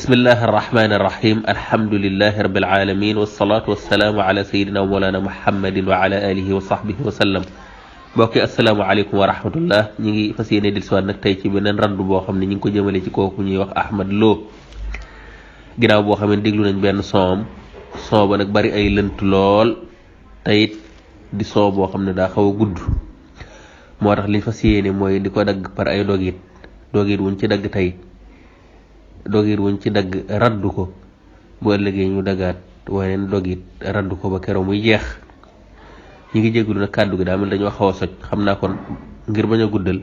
bismillahi arrahmani irrahim alhamdulilahi rabil alamin wasalaatu wasalaamu ala sayidina wa mawlana muhammadin wa ala alihi wa sahbihi wa sallam. mbokki asalaamaaleykum wa rahmatullah. ñi ngi fas yéene dellusiwaat nag tey ci beneen randu boo xam ne ñi ngi ko jëmale ci kooku ñuy wax Ahmad Lo. ginnaaw boo xam ne déglu nañ benn son ba nag bari ay lënt lool te it di son boo xam ne daa xaw a gudd moo tax li fas yéene mooy di ko dagg par ay dogit wuñ ci dagg tey dogit wuñ ci dagg raddu ko bu ëllëgee ñu dagaat waneen dogit raddu ko ba keroog muy jeex. ñi ngi jégalu nag kàddu gi daa mel dañoo xaw a soj xam naa kon ngir bañ a guddal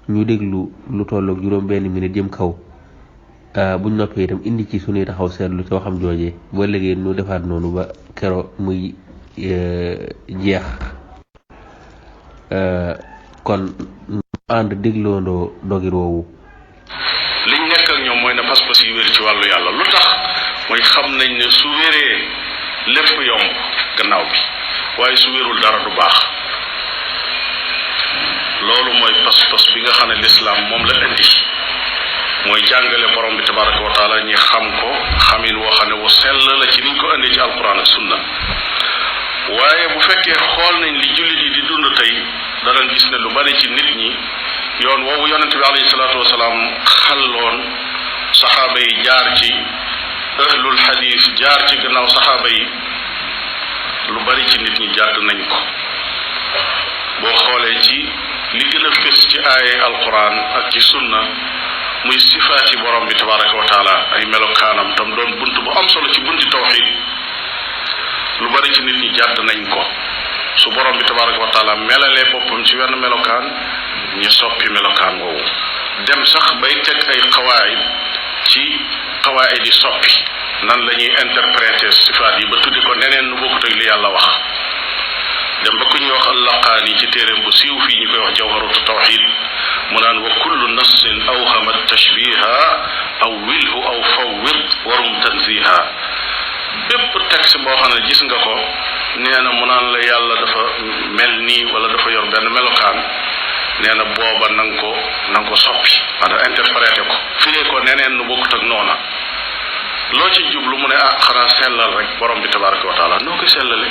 ñu déglu lu tolloog juróom benn minute jëm kaw buñ noppee itam indi ci suñuy taxaw seetlu ci waxam joojee bu ëllëgee ñu defaat noonu ba keroog muy jeex. kon ànd dégloondoo dogit woowu. liñ nekk ak ñoom mooy ne pas-pas yi wér ci wàllu yàlla lu tax mooy xam nañ ne su wéree lépp yomb gannaaw bi waaye su wérul dara du baax. loolu mooy pas-pas bi nga xam ne lislaam moom la indi mooy jàngale borom bi tabaraka wa taala ñi xam ko xamin woo xam ne wu sell la ci niñ ko indi ci alquran ak sunna. waaye bu fekkee xool nañ li jullit yi di dund tey danañ gis ne lu bari ci nit ñi yoon woowu yonente bi alayhi salaatu wasalaam xalloon saxaaba yi jaar ci ahlul xadiis jaar ci gannaaw saxaaba yi lu bari ci nit ñi jàdd nañ ko. boo xoolee ci li gën a fës ci aaye alquran ak ci sunna muy sifaati borom bi tabaraka wa taala ay melokaanam tam doon bunt bu am solo ci bunti tawxid lu bari ci nit ñi jàdd nañ ko. su borom bi tabaraka wa taala melalee boppam ci wenn melokaan ñu soppi melokaan woowu dem sax bay teg ay xawaayid ci xawaayid yi soppi nan la ñuy interpréter sifaat yi ba tuddi ko neneen nu bokkut ak li yàlla wax. dem ba ku ñuy wax allaqaani ci téeréem bu siiw fii ñu koy wax jawharatu tawxid mu naan wa kullu nassin awhama tashbiha aw wilhu aw fawwid warum tanziha. bépp texte boo xam ne gis nga ko nee na mu naan la yàlla dafa mel nii wala dafa yor benn melokaan nee na booba na nga ko soppi maanaam interprété ko firee ko neneen nu bokkut ak noona. loo ci jublu mu ne xanaa sellal rek borom bi tabaraka wa taala noo koy sellale.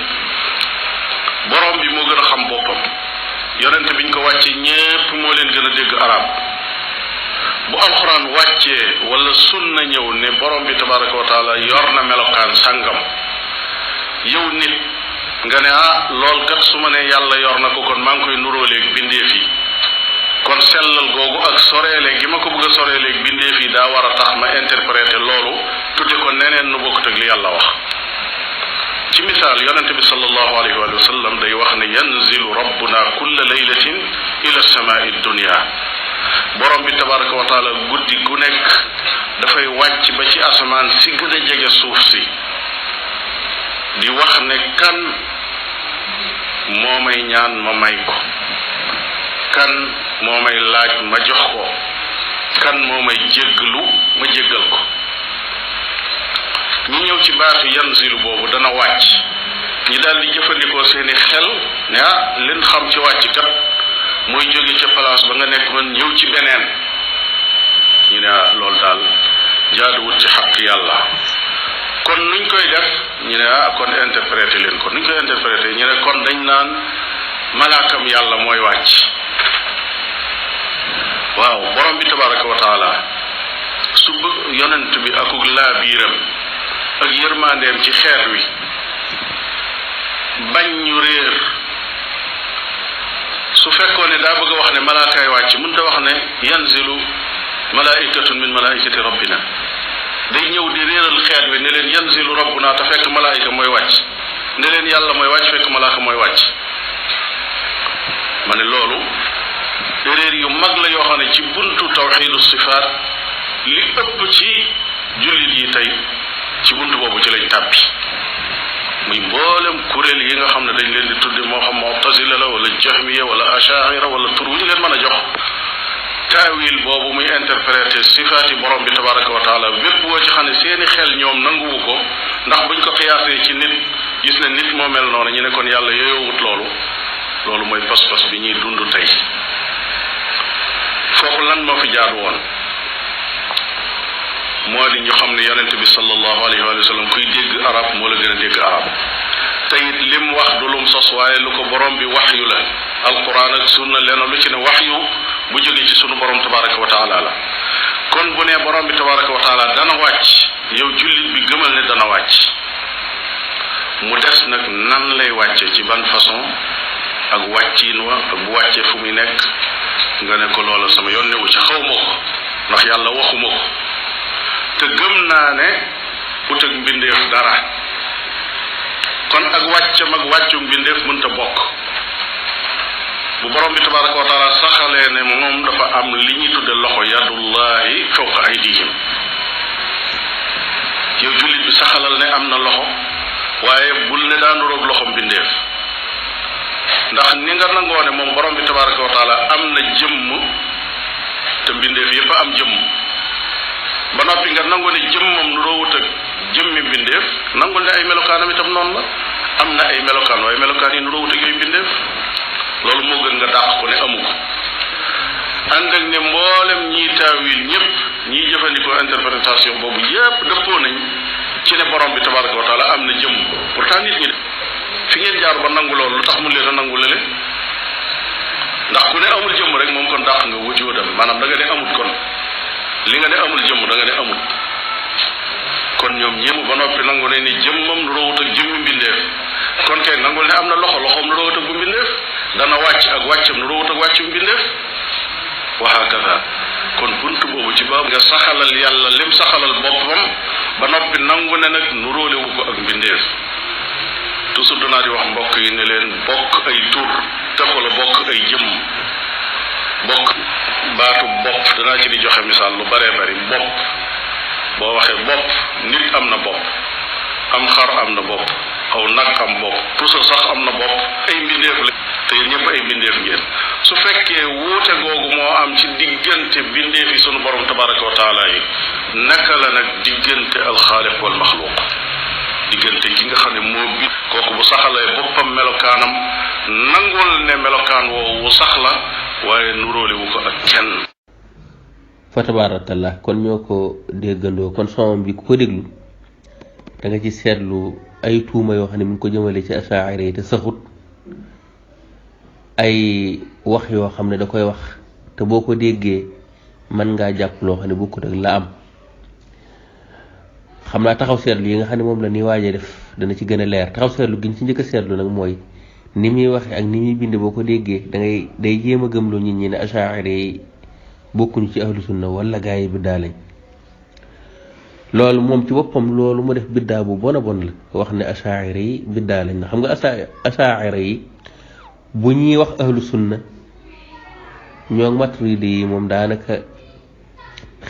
borom bi moo gën a xam boppam yonente biñ ko wàccee ñépp moo leen gën a dégg arab. bu alxuraan wàccee wala sunna ñëw ne borom bi tabaraka wa taala yor na melokaan sàngam yow nit nga ne lool kat su ma ne yàlla yor na ko kon maa ngi koy nuróoleeg bindeef yi kon sellal googu ak soreele gi ma ko bëgg a soreeleeg bindeef yi daa war a tax ma interpréter loolu tudde ko neneen nu bokkut ak li yàlla wax. ci misaal yonente bi sallallahu alayhi wa sallam day wax ne yanzilu rabbuna kulla laylatin ila samaa'i dunya. borom bi tabaraka wa taala guddi gu nekk dafay wàcc ba ci asamaan si gën a jege suuf si di wax ne kan moo may ñaan ma may ko, kan moo may laaj ma jox ko, kan moo may jéggalu ma jéggal ko. ñi ñëw ci baatu yanzilu boobu dana wàcc ñi daal di jëfandikoo seeni xel ne leen xam ci wàcc kat mooy jóge ca place ba nga nekk man ñëw ci beneen. ñu ne loolu daal jaaduwut ci xaq yàlla kon nuñ koy def ñu ne kon interprété leen ko nuñ koy interprété ñu ne kon dañ naan malaakam yàlla mooy wàcc. waaw borom bi tabaraka wa taala su bëgg yonent bi akuk laa biiram ak yërmandeem ci xeet wi bañ ñu réer su fekkoon ne daa bëgg a wax ne malaakaay wàcc mënta wax ne yanzilu malaikatun min malaikati rabbina day ñëw di réeral xeet wi ne leen yanzilu rabbuna te fekk malaayika mooy wàcc, ne leen yàlla mooy wàcc fekk malaaka mooy wàcc. ma ne loolu réer yu mag la yoo xam ne ci buntu tawxidu sifaat li ëpp ci jullit yi tey ci buntu boobu ci lañ tàbbi. muy mboolem kuréel yi nga xam ne dañ leen di tudde moo xam mu'tazila la wala jahmiya wala ashaira wala tur wu ñu leen mën a jox taawil boobu muy interpréter sifaati borom bi tabaraka wa taala bépp boo ci xam ne seeni xel ñoom nanguwu ko ndax buñ ko xiyaasee ci nit gis ne nit moo mel noonu ñu ne kon yàlla yooyowut loolu mooy pas-pas bi ñuy dund tey. foofu lan moo fi jaadu woon moo di ñu xam ne yonente bi sallallahu alayhi wa sallam kuy dégg arab moo la gën a dégg arab te it lim wax du lum sos waaye lu ko borom bi waxyu la alquran ak sunna leena lu ci ne waxyu bu jóge ci sunu borom tabaraka wa taala la kon bu ne borom bi tabaraka wa taala dana wàcc yow jullit bi gëmal ne dana wàcc mu des nag nan lay wàcce ci ban façon ak wàcciin wa ak bu wàccee fu muy nekk nga ne ko loola sama yoon newu ci xaw ma ko ndax yàlla waxuma ko te gëm naa ne ut ak mbindeef dara kon ak wàccam ak wàccu mbindeef mënta bokk bu borom bi tabaraka wa taala saxalee ne moom dafa am li ñuy tudde loxo yadullahi fawqa aydihim yow jullit bi saxalal ne am na loxo waaye bul ne daanu roog loxo mbindeef ndax ni nga nangoo ne moom borom bi tabaraka wa taala am na jëmm te mbindeef yépp am jëmm ba noppi nga nangu ne jëmmam nu roowut ak jëmmi mbindeef nangul ne ay melokaanam itam noonu la am na ay melokaan waaye melokaan yi nu roowut ak yooyu mbindeef loolu moo gën nga dàq ko ne amu ko ànd ak ne mboolem ñiy taawil ñëpp ñiy jëfandikoo interprétation boobu yépp dëppoo nañ ci ne borom bi tabaraka wa taala am na jëmm pourtant nit ñi de fi ngeen jaar ba nangu loolu lu tax mun leen a nangu lele ndax ku ne amul jëmm rek moom kon dàq nga wujuudam maanaam da nga ne amut kon li nga ne amul jëmm da nga ne amut kon ñoom ñëpp ba noppi nangu ne ni jëmmam nu roowut ak jëmmi mbindeef kon kay nangul ne am na loxo loxoom nu roowut ak bu mbindeef dana wàcc ak wàccam nu roowut ak wàccu mbindeef wa hakada kon buntu boobu ci baabu nga saxalal yàlla lim saxalal boppam ba noppi nangu ne nag nu róolewu ko ak mbindeef toujours danaa di wax mbokk yi ne leen bokk ay tur taxul a bokk ay jëmm bokk baatu bopp danaa ci di joxe misaal lu baree bari bopp boo waxee bopp nit am na bopp am xar am na bopp aw nag am bopp puso sax am na bopp ay mbindeef la te ñëpp ay mbindeef ngeen su fekkee wuute googu moo am ci diggante mbindeef yi sunu borom tabaraka wa taala yi naka la nag diggante alxaaliq wal maxluuq diggante ki nga xam ne moo bi kooku bu saxalee boppam melokaanam nangul ne melokaan woowu sax la waaye nuróolewu ko ak kenn fa tabarakallah kon ñoo ko déggandoo kon son bi ku ko déglu da nga ci seetlu ay tuuma yoo xam ne mi ngi ko jëmale ci asaa'ira yi te saxut ay wax yoo xam ne da koy wax te boo ko déggee mën ngaa jàpp loo xam ne bokkut ak la am xam naa taxaw seetlu yi nga xam ne moom la ni waajee def dana ci gën a leer taxaw seetlu gi ñu ci njëkk a seetlu nag mooy ni muy waxe ak ni muy binde boo ko déggee day jéem a gëmloo nit ñi ne asaa'ira yi bokkuñu ci ahlu sunna wala gaa yi biddaa lañ loolu moom ci boppam loolu mu def biddaa bu bon a bon la wax ne asaa'ira yi biddaa lañ na xam nga asaa'ira yi bu ñuy wax ahlu sunna ñoo maturidi yi moom daanaka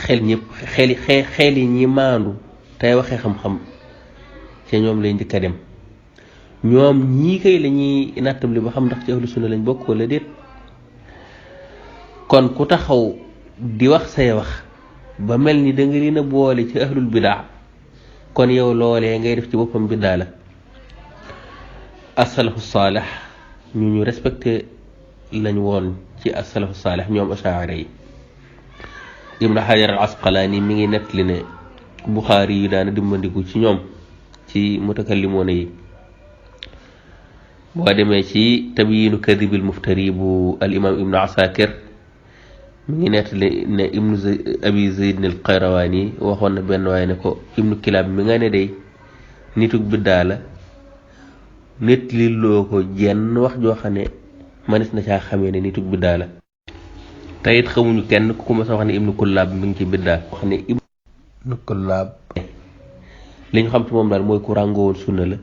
xel yi ñi maandu tey waxee xam-xam ca ñoom lay njëkk a dem ñoom ñii kay la ñuy nattabli ba xam ndax ci ahlu sunna lañ bokk wala déet kon ku taxaw di wax say wax ba mel ni da nga leen a boole ci ahlul bidaa kon yow loolee ngay def ci boppam bidaa la asalafu saalih ñu respecté lañ woon ci asalafu saalih ñoom asaa'ira yi ibnu xajar al asqalaani mi ngi nettali ne buxaari yi daana dimbandiku ci ñoom ci mutakallimoona yi boo demee ci tabyiinu kadibil muftari bu al imam ibnu asakir mi ngi nettali ne ibnu abi zayd al qayrawaani waxoon na benn waaye ne ko ibnu kilaab mi nga ne day nitug biddaa la nit li loo ko jenn wax joo xam ne manis na caa xamee ne nitug biddaa la te it xamuñu kenn ku ma sa wax ne ibnu kullaab mi ngi ci biddaa wax ne ibnu kullaab li ñu xam ci moom daal mooy ku ràngowoon sunna la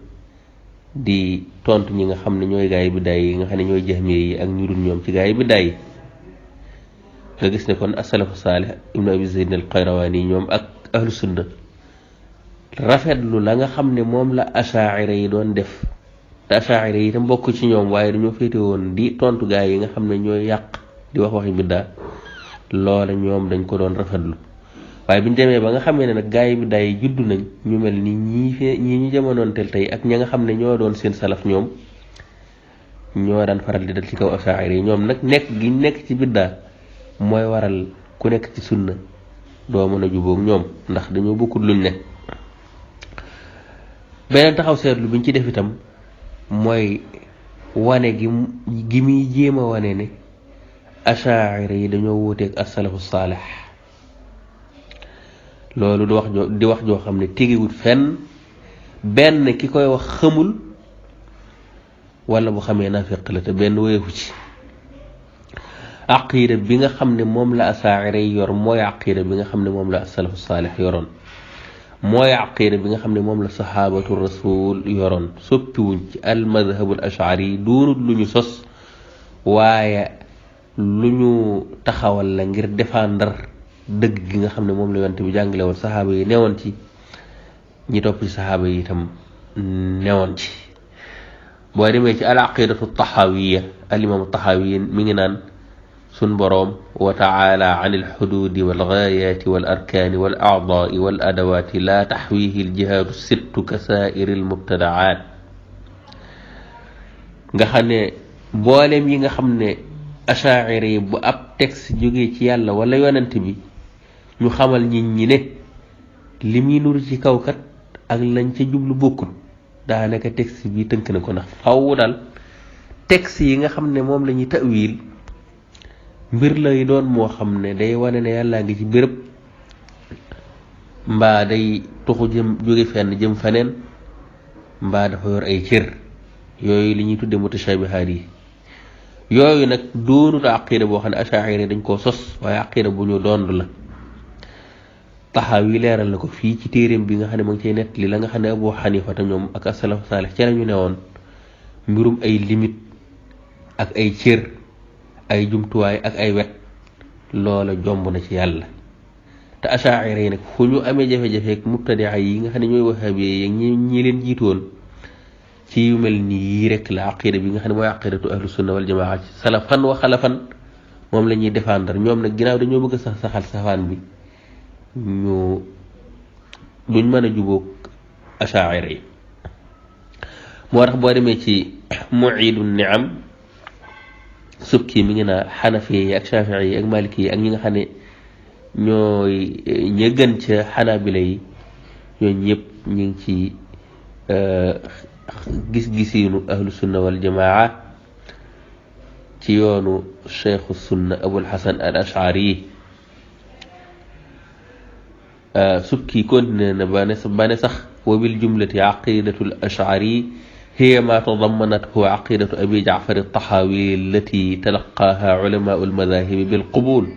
di tontu ñi nga xam ne ñooy gaa yi biddaa yi nga xam ne ñooy jahmiya yi ak ñu dul ñoom ci gaa yi biddaa yi nga gis ne kon asalafu saalih ibnu abi zayd al qayrawaani ñoom ak ahlu sunna rafetlu la nga xam ne moom la asaa'ira yi doon def te asaa'ira yi itam bokk ci ñoom waaye dañoo féete woon di tontu gaa yi nga xam ne ñooy yàq di wax waxi biddaa loola ñoom dañ ko doon rafetlu waaye biñu demee ba nga xamee ne nag gaa yi biddaa yi juddu nañ ñu mel ni ñii ñu jamonoonteel tey ak ña nga xam ne ñoo doon seen salaf ñoom ñoo daan faral di dal ci kaw asaa'ira yi ñoom nag nekk gi nekk ci biddaa mooy waral ku nekk ci sunna doo mën a jubóog ñoom ndax dañoo bokkut luñ ne. beneen taxaw seetlu biñ ci def itam mooy wane gi muy jéem a wane ne achaira yi dañoo wuuteeg asalafu saalih. loolu di wax joo xam ne tegewut fenn. benn ki koy wax xamul wala bu xamee nafiq la te benn wéefu ci. aqida bi nga xam ne moom la achaira yi yor mooy aqida bi nga xam ne moom la asalafu saalih yoroon. mooy aqida bi nga xam ne moom la saxaabatu rasul yoroon. soppiwuñ ci al madhabul ashari doonut lu ñu sos waaye lu ñu taxawal la ngir défendre dëgg gi nga xam ne moom la yonent bi jàngale woon saxaaba yi newoon ci ñi topp ci saxaaba yi itam newoon ci. boo demee ci al aqidatu taxawiya al imam taxawi mi ngi naan sun boroom wa taala an alxududi walgaayaati wal arkaani wal aadaai wal adawaati laa taxwihi aljihaadu sittu ka saairi almubtadaat. nga xam ne mboolem yi nga xam ne achaira yi bu ab texte jógee ci yàlla wala yonent bi ñu xamal nit ñi ne li muy nuru ci kaw kat ak lañ ca jublu bokkut daanaka texte bi tënk na ko ndax faw daal texte yi nga xam ne moom la ñuy tawil mbir lay doon moo xam ne day wane ne yàllaa ngi ci béréb mbaa day tuxu jëm jóge fenn jëm feneen mbaa dafa yor ay cër yooyu li ñuy tudde mutashabihaat yi. yooyu nag doonut aqida boo xam ne achaira dañ koo sos waaye aqida bu ñu doond la. Taxawi leeral na ko fii ci téeréem bi nga xam ne ma ngi cay nettali la nga xam ne Abu Xanifa te ñoom ak asalafu saalih ca la ñu newoon mbirum ay limite ak ay cër ay jumtuwaay ak ay wet loola jomb na ci yàlla. te achaira yi nag fu ñu amee jafe-jafe ak mubtadia yi nga xam ne ñooy wahabi yi ñi leen jiitoon ci yu mel nii yii rek la aqida bi nga xam ne mooy aqidatu ahlu sunna wal jamaa ci salafan wa xalafan moom la ñuy défendre. ñoom nag ginnaaw dañoo bëgg a saxal safaan bi ñu duñ mën a jubóog achaira yi. moo tax boo demee ci muidu niam subki mi ngi naa xanafi yi ak shafii yi ak maliki yi ak ñi nga xam ne ñooy ña gën ca xanabila yi ñooñu ñëpp ñu ngi ci gis-gisiinu ahlu sunna wal jamaa ci yoonu cheikhu sunna abul hasan al ashari yi. subki continué na ba ne sax wa bil jumlati aqidatu al ashari hiya ma tadammanathu aqidatu abi jaafar at-tahawi allati talaqaha ulamau al-madahibi bil qubul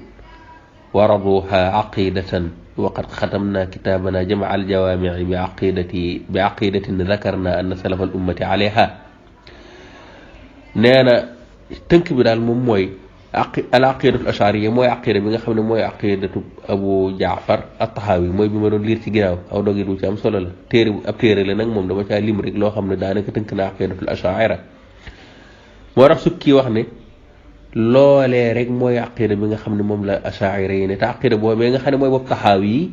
wa raduha aqidatan wa qad khatamna kitabana jam' al-jawami' bi aqidatin dhakarna anna salaf al-ummati alayha. nee na tënk bi daal moom mooy al aqidatu ashariya mooy aqida bi nga xam ne mooy aqidatu abu jaafar at-tahawi mooy bi ma doon liir ci ginnaaw aw dogit wu ci am solo la ab téere la nag moom dama caa lim rek loo xam ne daanaka tënk na aqidatul ashaira. moo tax sukki wax ne loolee rek mooy aqida bi nga xam ne moom la ashaira yi ne te aqida boobee nga xam ne mooy bopp taxaawi yi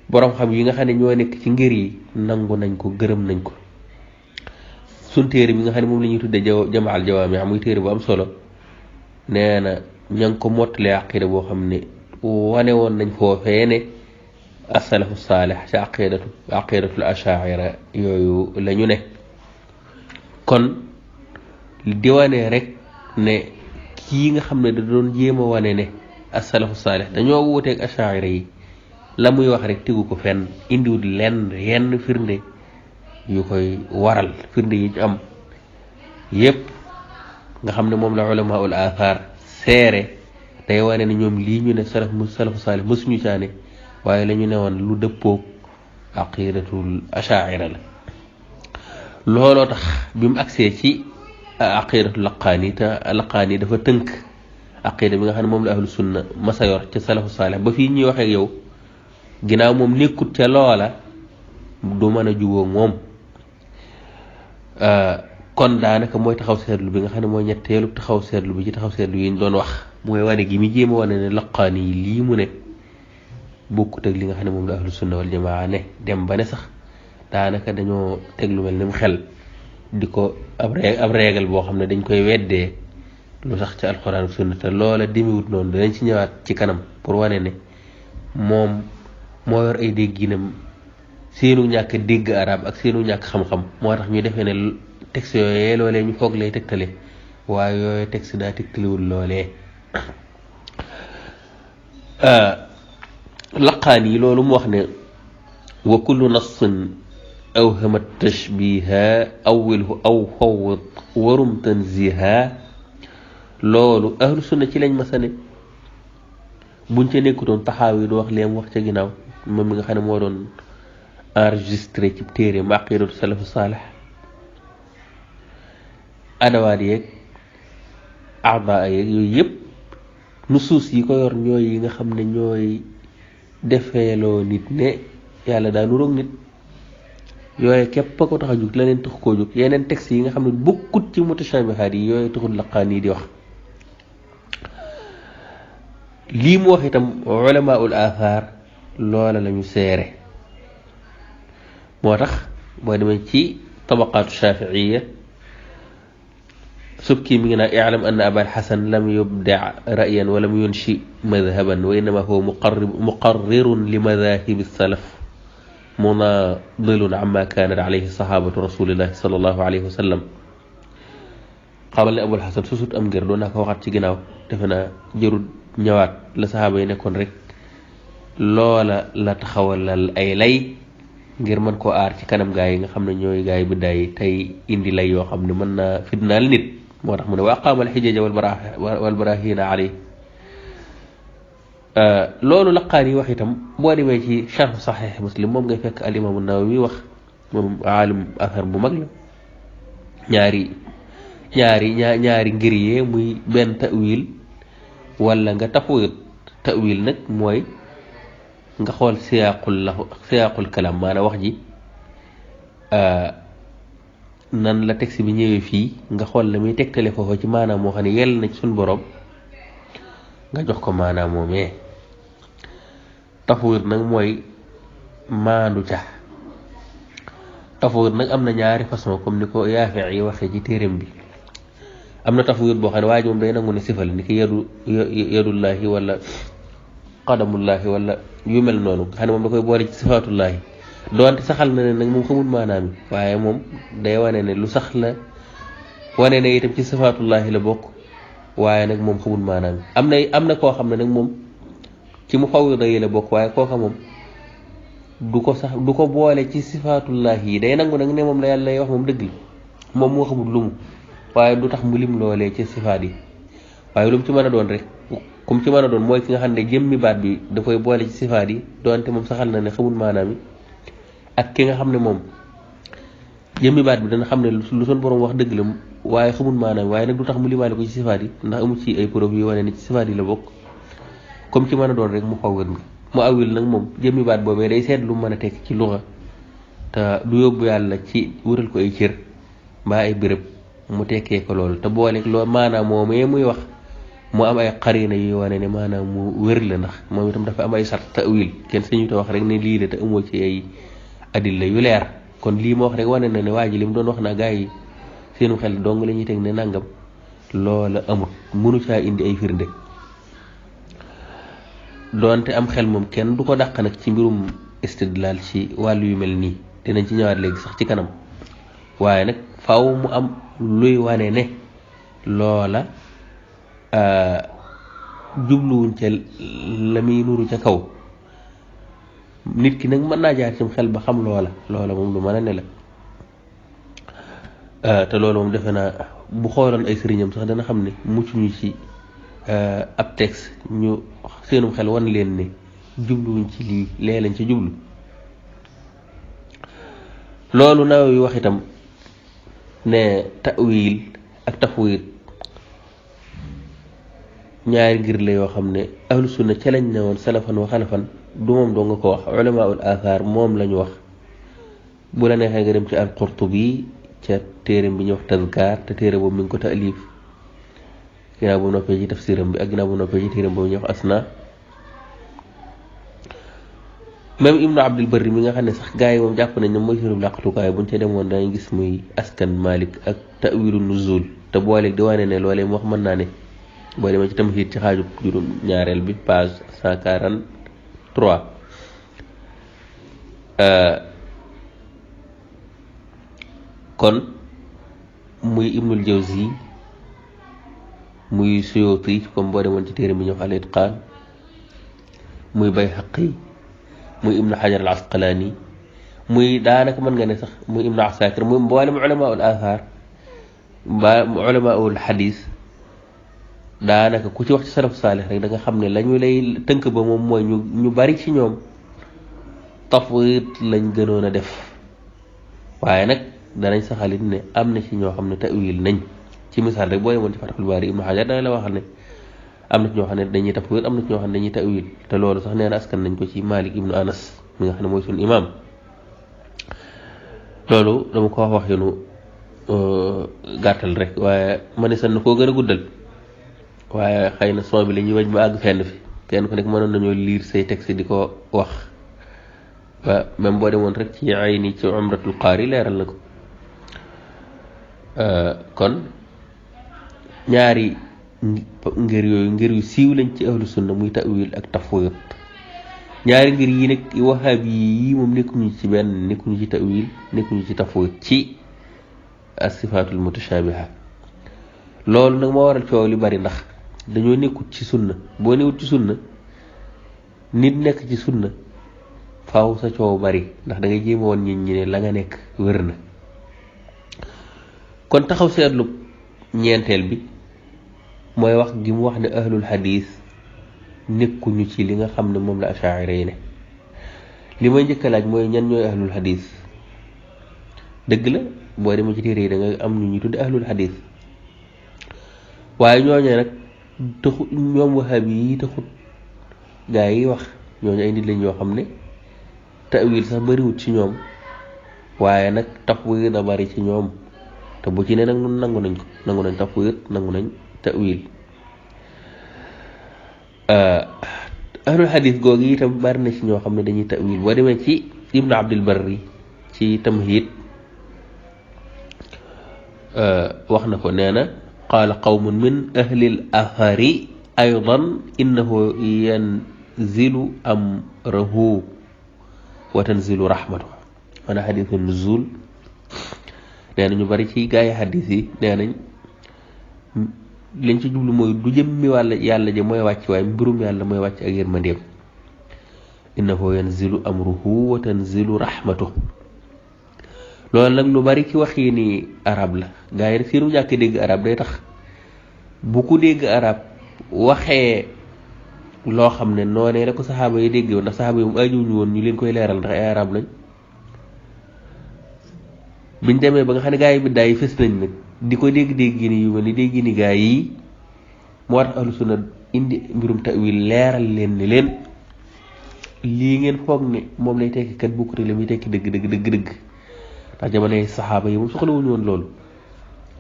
borom xam yi nga xam ne ñoo nekk ci ngir yi nangu nañ ko gërëm nañ ko. sun téere bi nga xam ne moom la ñuy tudde jamaal jawaami muy téere bu am solo nee na ña ngi ko mottalee aqida boo xam ne wane woon nañ foofee ne asalafu saalih ci aqidatul ashaira yooyu la ñu ne. kon di wane rek ne kii nga xam ne da doon jéem a wane ne asalafu saalih dañoo wuuteeg ashaira yi la muy wax rek tegu ko fenn indiwut yenn firnde yu koy waral. firnde yi ñu am yépp nga xam ne moom la ulamaul athar seere day wane ne ñoom lii ñu ne salafu saalih mësuñu caane waaye la ñu ne woon lu dëppoog aqidatul ashaira la. looloo tax bi mu agsee ci aqidatul laqaani te laqaani dafa tënk aqida bi nga xam ne moom la ahlu sunna masa yor ca salafu saalih ba fii ñuy waxee yow ginnaaw moom nekkut ca loola du mën a jubóog moom. kon daanaka mooy taxaw seetlu bi nga xam ne mooy ñetteelu taxaw seetlu bi ci taxaw seetlu yi ñu doon wax mooy wane gi mi jéem a wane ne laqaani yi lii mu ne bokkut ak li nga xam ne moom la ahlu sunna wal jamaa ne dem ba ne sax daanaka dañoo teg lu mel ni mu xel di ko ab réegal boo xam ne dañ koy weddee lu sax ci alxuraan ak sunna te loola demewut noonu danañ ci ñëwaat ci kanam pour wane ne moom moo yor ay dégginam seenu ñàkk dégg arab ak seenu ñàkk xam-xam moo tax ñu defee ne texte yooyee loolee ñu foog lay tegtale waaye yooyu texte daa tegtalewul loolee laqaan yi loolu mu wax ne wa kullu nassin awhama tashbiha awwilhu aw fawwid warum tanziha loolu ahlu sunna ci lañ masane buñ ca nekkutoon taxaawi du wax leem wax ca ginnaaw moom mi nga xam ne moo doon enregistré ci téere aqidatu salafu saalih adawaat yeeg aada yeeg yooyu yëpp nusuus yi ko yor ñooy yi nga xam ne ñooy defeeloo nit ne yàlla daa nuroog nit yooyu képp ko tax a jóg leneen tax koo jóg yeneen texte yi nga xam ne bokkut ci mutashabihaat yi yooyu taxul laqaan yi di wax lii mu wax itam ulamaul athar loola lañu seere moo tax boo demee ci tabaqaatu shafiiya subki mi ngi naa i'lam anna abal xasan lam yubda ra'yan wa lam yunshi madhaban wa innama huwa muqarrirun li madhahibi salaf munadilun amma kanat alayhi sahabatu rasulillahi sallallahu alayhi wa sallam xamal ne abul xasan susut am ngir doon naa ko waxaat ci ginnaaw defe naa jërul ñëwaat la saxaaba yi nekkoon rek loola la taxawalal ay lay ngir mën koo aar ci kanam gaa yi nga xam ne ñooy gaa yi biddaa yi tey indi lay yoo xam ne mën naa fitnaal nit moo tax mu ne wa aqaama alxijaja wal barahina alay loolu laqaan yi wax itam boo demee ci charh saxiix muslim moom ngay fekk al imaamu nawawi wax moom aalim athar bu mag la ñaari ngir yee muy benn ta'wil wala nga tafwid ta'wil nag mooy nga xool siyaaqul kalam maanaam wax ji nan la texte bi ñëwee fii nga xool la muy tegtale foofu ci maanaam moo xam ne yell na ci suñ borom nga jox ko maanaam moomee tafwid nag mooy maandu ca tafwid nag am na ñaari façon comme ni ko Yaafi' yi waxee ci téereem bi am na tafwid boo xam ne waa ji moom day nangu ne sifal ni ki yadullahi wala qadamullahi wala yu mel noonu nga xam ne moom da koy boole ci sifaatullahi doonte saxal na ne nag moom xamul maanaam yi waaye moom day wane ne lu sax la wane ne itam ci sifaatullahi la bokk waaye nag moom xamul maanaam yi am na koo xam ne nag moom ci mufawwida yi la bokk waaye kooka moom du ko boole ci sifaatullahi yi day nangu nag ne moom la yàlla lay wax moom dëgg la moom moo xamul lu mu waaye du tax mu lim loolee ci sifaat yi waaye lu mu ci mën a doon rek comme ci mën a doon mooy ki nga xam ne jëmmi baat bi da koy boole ci sifaat yi doonte moom saxal na ne xamul maanaam yi ak ki nga xam ne moom jëmmi baat bi dana xam ne lu son borom wax dëgg la waaye xamul maanaam waaye nag du tax mu limaale ko ci sifaat yi ndax amu ci ay preuve yu wane ni ci sifaat yi la bokk comme ci mën a doon rek mu fawwid nga mu awil nag moom jëmmi baat boobee day seet lu mën a tekk ci luxa te du yóbbu yàlla ci wutal ko ay cër mbaa ay béréb mu tekkee ko loolu te booleeg loolu maanaam moomee muy wax mu am ay xarina yuy wane ne maanaam mu wér la ndax moom itam dafa am ay sart ta'wil kenn sañu te wax rek ne lii la te amoo ci ay adilla yu leer kon lii ma wax rek wane na ne waa ji li mu doon wax naa gaa yi seenu xel dong la ñuy teg ne nangam loola amut mënu caa indi ay firnde doonte am xel moom kenn du ko dàq nag ci mbirum istidlal ci wàllu yu mel nii dinañ ci ñëwaat léegi sax ci kanam waaye nag faaw mu am luy wane ne loola jubluwuñ ca la muy nuru ca kaw nit ki nag mën naa jaar cim xel ba xam loola moom lu mën a ne la te loolu moom defe naa bu xooloon ay sëriñam sax dana xam ne mucc ñu ci ab texte ñu seenum xel wan leen ne jubluwuñ ci lii lee lañ ci jublu loolu naaw yi wax itam ne ta'wil ak tafwid ñaari ngir la yoo xam ne ahlu sunna ca lañ ne woon salafan wa xalafan du moom doo nga ko wax ulamaul athar moom lañu wax bu la neexee nga dem ci al-Qurtubi ca téere bi ñuy wax tazkar te téere boobu mi ngi ko taalif ginnaaw bu noppee ci tafsiram bi ak ginnaaw bu noppee ci téere boobu ñuy wax asna même ibnu abdul barri mi nga xam ne sax gars yi moom jàpp nañ ne mooy sirub làqatukaay buñ ca demoon danañ gis muy askan malik ak ta'wilu nuzul te booleeg di wane ne loolee mu wax mën naa ne boo demee ci tamhid ci xaaju juróom ñaareel bi page 143 3 kon muy Ibnul Jawzi muy Suyuti comme boo demoon ci téere mi ñëw al-Itqaan muy Bayhaqi muy Ibnu Hajar al-Asqalaani muy daanaka mën nga ne sax muy Ibnu Asakir muy mboolem ulamaa ul athar ulamaa ul xadis daanaka ku ci wax ci salaf saalih rek da nga xam ne la ñu lay tënk ba moom mooy ñu bari ci ñoom tafwid lañ gënoon a def waaye nag danañ saxalit ne am na ci ñoo xam ne ta'wil nañ ci misaal rek boo yemoon ci Fathul Baari Ibnu Hajar dana la waxal ne am na ci ñoo xam ne dañuy tafwid am na ci ñoo xam ne dañuy ta'wil te loolu sax nee na askan nañ ko ci Malik ibnu Anas mi nga xam ne mooy suñu imaam loolu dama ko wax yoonu gàttal rek waaye ma ne sax na koo gën a guddal waaye xëy na son bi la ñuy wañ ba àgg fenn fi kenn ku nekk mënoon nañoo liir say texte di ko wax ba même boo demoon rek ci ay ni ci umratul qaari leeral na ko kon ñaari ngir yooyu ngir yu siiw lañ ci ahlu sunna muy ta'wil ak tafwid ñaari ngir yi nag wahabi yi moom nekkuñu ci benn nekkuñu ci ta'wil nekkuñu ci tafwid ci as-sifaatul mutashabiha loolu nag moo waral coow li bari ndax dañoo nekkut ci sunna boo newut ci sunna nit nekk ci sunna faaw sa coow bari ndax da ngay jéem woon nit ñi ne la nga nekk wër na kon taxaw seetlu ñeenteel bi mooy wax gi mu wax ne ahlul hadis nekkuñu ci li nga xam ne moom la ashaira yi ne li may njëkk a laaj mooy ñan ñooy ahlul hadis dëgg la boo demee ci téere yi da nga am ñu tudde ahlul hadis waaye ñooñu nag taxut ñoom wahabi yi taxut gaa yi wax ñooñu ay nit lañ yoo xam ne ta'wil sax bariwut ci ñoom waaye nag tafwid a bari ci ñoom te bu ci ne nag nun nangu nañ ko nangu nañ tafwid nangu nañ ta'wil ahlul hadis googu itam bari na ci ñoo xam ne dañuy ta'wil boo demee ci Ibnu Abdul Barri ci Tamhid wax na ko nee na qaala qawmun min ahlil athari aydan innahu yanzilu amrahu wa tanzilu rahmatuhu maanaam xadiisu nuzul nee na ñu bari ci gaa yi xadiis yi nee nañ liñ ci jublu mooy du jëmmi wàlla yàlla ja mooy wàcc waaye mbirum yàlla mooy wàcc ak yërmandeem innahu yanzilu amruhu wa tanzilu rahmatuhu loolu nag lu bari ci waxi ni arab la gaa yi rek seenu ñàkk dégg arab day tax bu ku dégg arab waxee loo xam ne noonee la ko saxaaba yi dégg woon ndax saxaaba yi moom ajuwuñu woon ñu leen koy leeral ndax ay arab lañ biñ demee ba nga xam ne gaa yi biddaa yi fës nañ nag di ko dégg-dégg ni yu mel ni dégg ni gaa yi moo tax ahlu sunna indi mbirum ta'wil leeral leen ni leen lii ngeen foog ne moom lay tekki kat bokkut la muy tekki dëgg ndax jamonoy saxaaba yi moom soxlawuñu woon loolu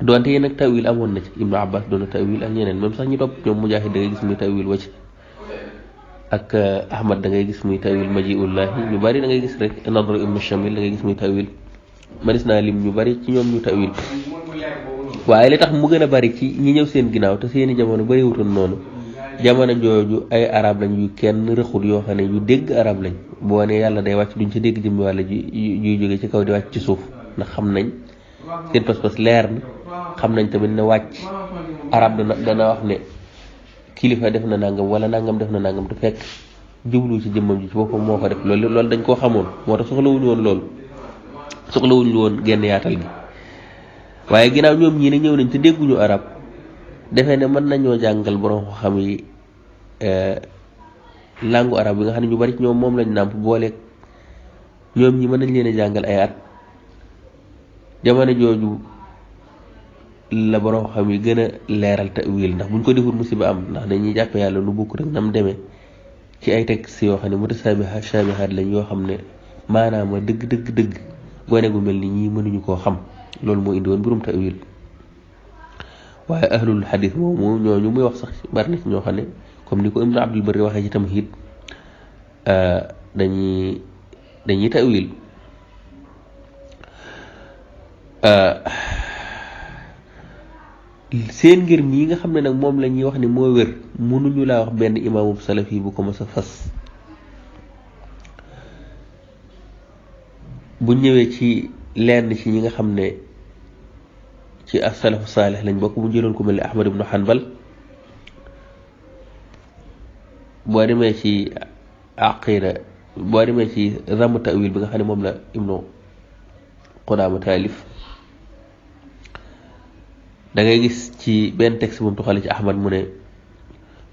donte yéen nag ta'wil amoon na ci Ibnu Abbas doon na ta'wil ak ñeneen même sax ñu topp ñoom Mujaahid da ngay gis muy ta'wil wacc ak Ahmad da ngay gis muy ta'wil maji'ullahi ñu bari da ngay gis rek Nadr ibn Shamil da ngay gis muy ta'wil manis naa lim ñu bari ci ñoom ñu ta'wil waaye li tax mu gën a bari ci ñi ñëw seen ginnaaw te seeni jamono bariwutoon noonu jamono jooju ay arab lañ yu kenn rëxul yoo xam ne yu dégg arab lañ boo ne yàlla day wàcc duñ ci dégg jëmmi wàlla juy jóge ci kaw di wàcc ci suuf ndax xam nañ seen pas-pas leer na xam nañ tamit ne wàcc arab dana wax ne kilifa def na nangam wala nangam def na nangam te fekk jublu ci jëmmam ji ci boppam moo ko def loolu dañ koo xamoon moo tax soxlawuñu woon loolu soxlawuñu woon genn yaatal gi waaye ginnaaw ñoom ñii ne ñëw nañ te dégguñu arab defee ne mën nañoo jàngal borom xam yi langue arabe bi nga xam ne ñu bari ci ñoom moom lañ nàmp booleeg ñoom ñi mën nañ leen a jàngal ay at jamono jooju la borom xam yi gën a leeral ta'wil ndax buñ ko deful musiba am ndax dañuy jàpp yàlla lu bukk rek nam demee ci ay textes yoo xam ne mutasaabihaat shaabihaat lañ yoo xam ne maanaam dëgg gone gu mel ni ñii mënuñu koo xam loolu moo indi woon mbirum ta'wil waaye ahlul hadith moomu ñooñu muy wax sax bari na ci ñoo xam ne comme ni ko Ibnu Abdul Barri waxee ci Tamhid dañuy ta'wil seen ngir mii nga xam ne nag moom la ñuy wax ni moo wér mënuñu laa wax benn imaamu salafi bu ko mës a fas bu ñëwee ci lenn ci ñi nga xam ne ci as-salafu saalih lañ bokk bu jëloon ku mel ne Ahmad ibnu Hanbal boo demee ci aqida boo demee ci zamm ta'wil bi nga xam ne moom la ibnu Qudaama taalif da ngay gis ci benn texte bu mu tuxale ci Ahmad mu ne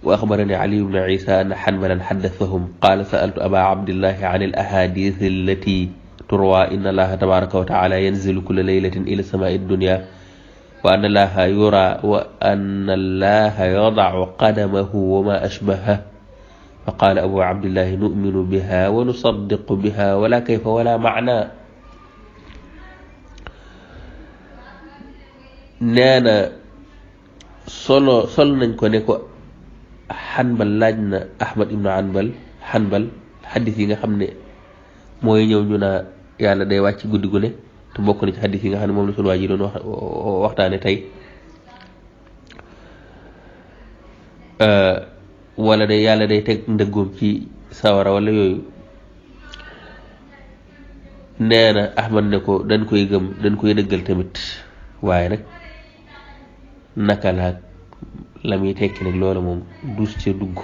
wa axbarani Ali ibnu Isa anna Hanbalan xaddathahum qaala sa'altu aba abdillahi an al ahadith allati turwa inna allaha tabaraka wa taala yanzilu kulla laylatin ila samaa'i dunya wa anna allaha yura wa anna allaha yada'u qadamahu wa ma ashbaha fa qaala abu abdillahi nu'minu biha wa nusaddiqu biha wala kayfa wala ma'na nee na sol nañ ko ne ko Hanbal laaj na Ahmad ibnu Hanbal xaddis yi nga xam ne mooy ñëw ñu naa yàlla day wàcc guddi gu ne te bokk na ci xaddis yi nga xam ne moom la sunu waa ji doon waxtaane tey wala day yàlla day teg ndëggoom ci sawara wala yooyu nee na Ahmad ne ko dañ koy gëm dañ koy dëggal tamit waaye nag naka la muy tekki nag loola moom dus ca dugg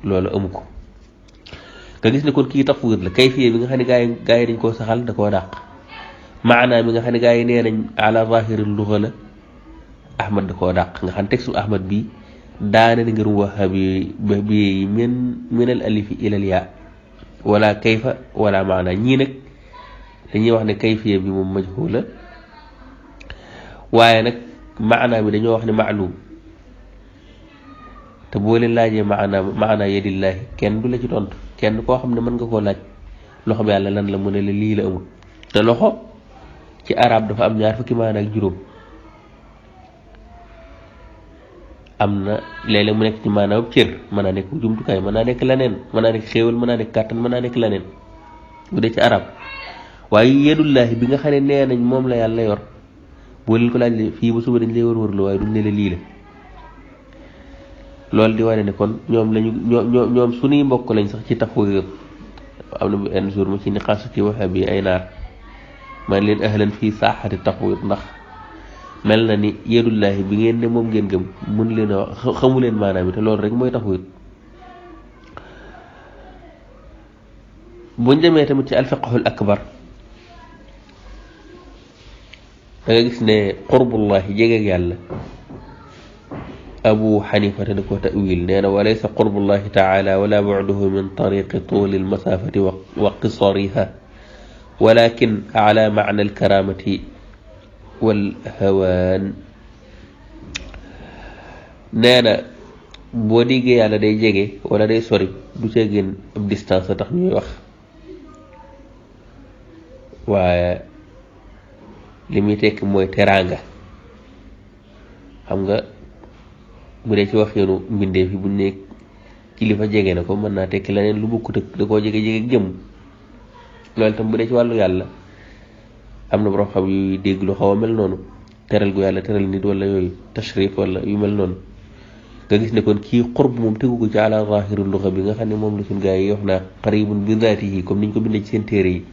loola amu ko nga gis ne kon kii tafwid la kayfiya bi nga xam ne gaa yi dañ koo saxal da koo dàq maanaa mi nga xam ne gaa yi nee nañ ala zahiril lugha la Ahmad da koo dàq nga xam ne textu Ahmad bi daane na ngir wahabi bi min al alifi ilal yaa wala kayfa wala maanaa ñii nag dañuy wax ne kayfiya bi moom majhula waaye nag maanaa bi dañoo wax ne maalum te boo leen laajee maanaa yadillahi kenn du la ci tontu kenn koo xam ne mën nga koo laaj loxo bi yàlla lan la mu ne la lii la amul te loxo ci arab dafa am ñaar fukki maanaa ak juróom am na léeg-léeg mu nekk ci maanaam cër mën naa nekk jumtukaay mën naa nekk leneen mën naa nekk xéewal mën naa nekk kàttan mën naa nekk leneen bu dee ci arab waaye yedullaahi bi nga xam ne nee nañ moom la yàlla yor boo leen ko laaj fii ba suba dañ lay wër la waaye duñ ne la lii la loolu di wane ne kon ñoom suñuy mbokk lañ sax ci tafwid am na benn jour ma ci niqaas ci waxe bi ay naar man leen ahlan fii saaxati tafwid ndax mel na ni yedullaahi bi ngeen ne moom ngeen gëm mun leen a xamu leen maanaam te loolu rek mooy tafwid buñ demee tamit ci alfiqhul akbar da nga gis ne qurbullahi jegeeg yàlla abu xanifata da ko ta'wil nee na walaysa qurbullahi taala wala bu'duhu min tariqi tuuli almasafati wa qisariha walakin ala macna alkaramati walhawaan nee na boo déggee yàlla day jege wala day sori du cee gën ab distance a tax ñuy wax waaye li muy tekk mooy teraanga xam nga bu dee ci wax yoonu mbindeef yi buñ ne kilifa jege na ko mën naa tekki leneen lu bokkut ak da koo jege jëm loolu tam bu dee ci wàllu yàlla am na borom xam yuy dégg lu xaw a mel noonu teral gu yàlla teral nit wala yooyu tashrif wala yu mel noonu nga gis ne kon kii xurb moom tegu ko ci ala zahirul lugha bi nga xam ne moom la suñ gaa yi wax naa qaribun bi zaatihi comme niñ ko bindee ci seen téere yi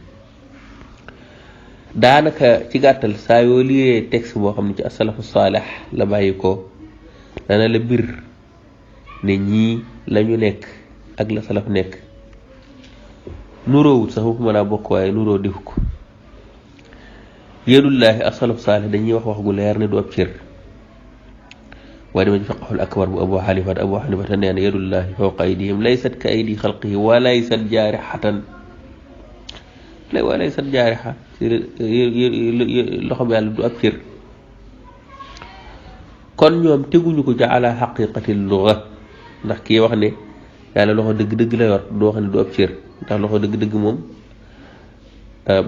daanaka ci gàttal saa yoo liyee texte boo xam ne ci asalafu saalih la bàyyi ko dana la bir ne ñii lañu nekk ak la salaf nekk nuroowut sax mu ko mën a bokk waaye nuroo def ko yedullaahi asalafu saalih dañuy wax gu leer ne du ab cër waaye dama ci fiqhul akbar bu abu xanifata nee na yedullaahi fawqa aydihim laysat ka aydi xalqihi wa laysat jaarixatan walaysat jaarixa loxo bi yàlla du ab cër kon ñoom teguñu ko ci ala xaqiqati lugha ndax kii wax ne yàlla loxo dëgg-dëgg la yor du wax ne du ab cër ndax loxo dëgg-dëgg moom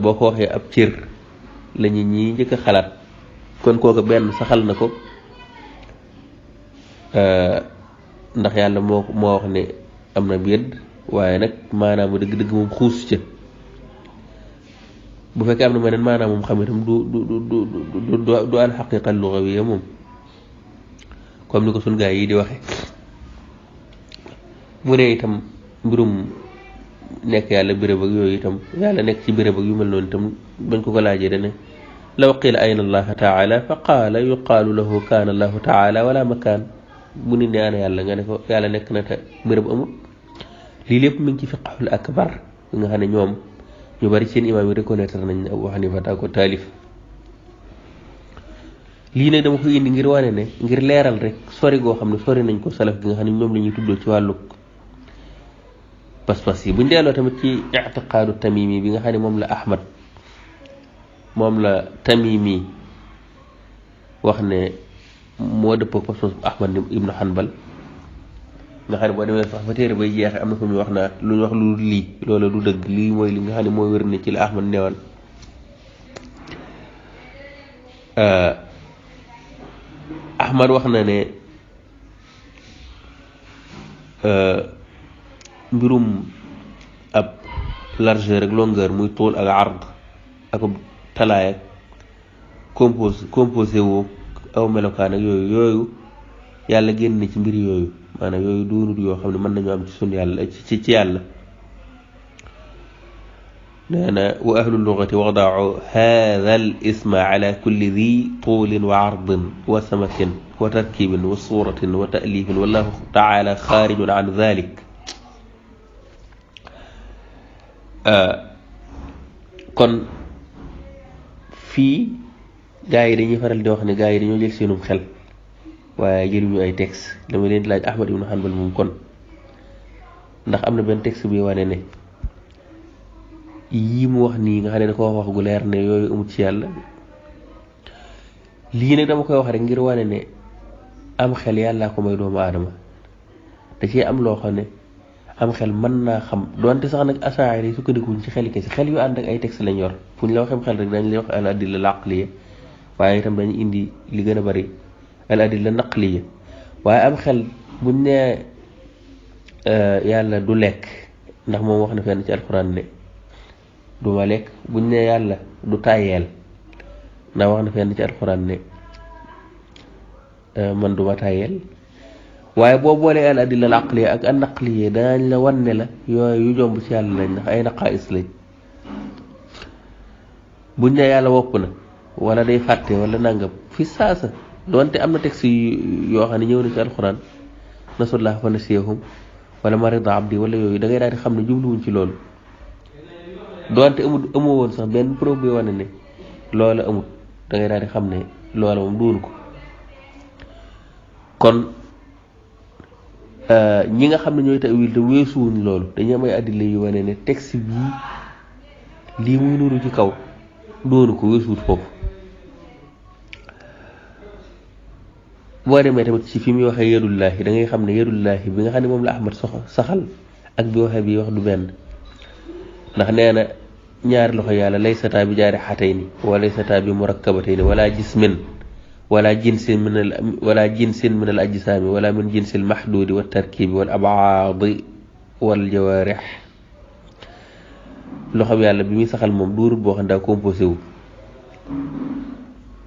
boo ko waxee ab cër la ñu ñi njëkk a xalaat kon kooku benn saxal na ko ndax yàlla moo wax ne am na yedd waaye nag maanaam dëgg-dëgg moom xuus ca bu fekkee am na meneen maanaam moom xam itam du al xaqiqa lugawiya moom comme ni ko sun gaa yi di waxe bu dee itam mbirum nekk yàlla béréb ak yooyu itam yàlla nekk ci béréb ak yu mel noonu itam bañ ko laajee dane law qila ayna allaha taala fa qaala yuqaalu lahu kaana allahu taala wala makaan bu nit ne ana yàlla nga ne ko yàlla nekk na te béréb amul lii lépp mi ngi ci fiqhul akbar bi nga xam ne ñoom ñu bari seen imaam yi reconnaître nañ ne Abu Hanifa daa ko taalif lii nag dama ko indi ngir wane ne ngir leeral rek sori goo xam ne sori nañ ko salaf gi nga xam ne ñoom la ñuy tuddoo ci wàllu pas-pas yi buñ delloo tamit ci i'tiqaadu tamimi bi nga xam ne moom la tamimi wax ne moo dëppoo pas-pas Ahmad ibnu Hanbal nga xam ne boo demee sax fa téere bay jeexe am na fu muy wax naa lu ñu wax lu lii loola du dëgg lii mooy li nga xam ne moo wér ne ci la Ahmad newoon Ahmad wax na ne mbirum ab largeur ak longueur muy tool ak ard ak talaay ak composé woo aw melokaan ak yooyu yàlla génn ci mbir yooyu maanaam yooyu doonut yoo xam ne mën nañu am ci sun yàlla ci yàlla nee na wa ahlu lugati wadaau hada al isma ala kulli di tuulin wa ardin wa samakin wa tarkibin wa suratin wa ta'lifin wallahu taala xaarijun an dalik kon fii gaa yi dañuy faral di wax ne gaa yi dañoo jël seenum xel waaye jëluñu ay texte dama leen di laaj Ahmad ibnu Hanbal moom kon ndax am na benn texte bi wane ne yii mu wax nii nga xam ne da ko wax gu leer ne yooyu amut ci yàlla lii nag dama koy wax rek ngir wane ne am xel yàllaa ko may doomu aadama da cee am loo xam ne am xel mën naa xam donte sax nag asaari yi sukkandikuñ ci xel kese xel yu ànd ak ay texte lañ yor fu ñu la waxee xel rek dañ lay wax al adilla al aqliya waaye itam dañu indi li gën a bari al adilla naqliya waaye am xel buñ ne yàlla du lekk ndax moom wax na fenn ci alquran ne du ma lekk buñ ne yàlla du tàyyeel ndax wax na fenn ci alquran ne man du ma tàyyeel waaye boo boolee al adilla al aqliya ak an naqliya danañ la wan ne la yooyu yu jomb ci yàlla lañ ndax ay naqaais lañ buñ ne yàlla wopp na wala day fàtte wala nangam fi saasa doonte am na texte yoo xam ne ñëw na ci alquran nasullah fa nasiyahum wala marida abdi wala yooyu da ngay daal di xam ne jubluwuñ ci loolu doonte amu woon sax benn preuve bi wane ne loola amut da ngay daal di xam ne loola moom duun ko kon ñi nga xam ne ñooy tawil te weesuwuñ loolu dañu am ay addila yu wane ne texte bii lii muy nuru ci kaw doonu ko weesuwut foofu boo demee tamit ci fi muy waxee yadullaahi da ngay xam ne yadullaahi bi nga xam ne moom la Ahmad saxal ak bi waxee bi wax du benn ndax nee na ñaari loxo yàlla laysataa bi jaari xatayni wa laysataa bi murakkabatayni wala jismin wala jinsin min al ajsaami wala min jinsil maxduudi wa tarkibi wal abaadi wal jawaarix loxo bi yàlla bi muy saxal moom doorut boo xam ne daa composé wu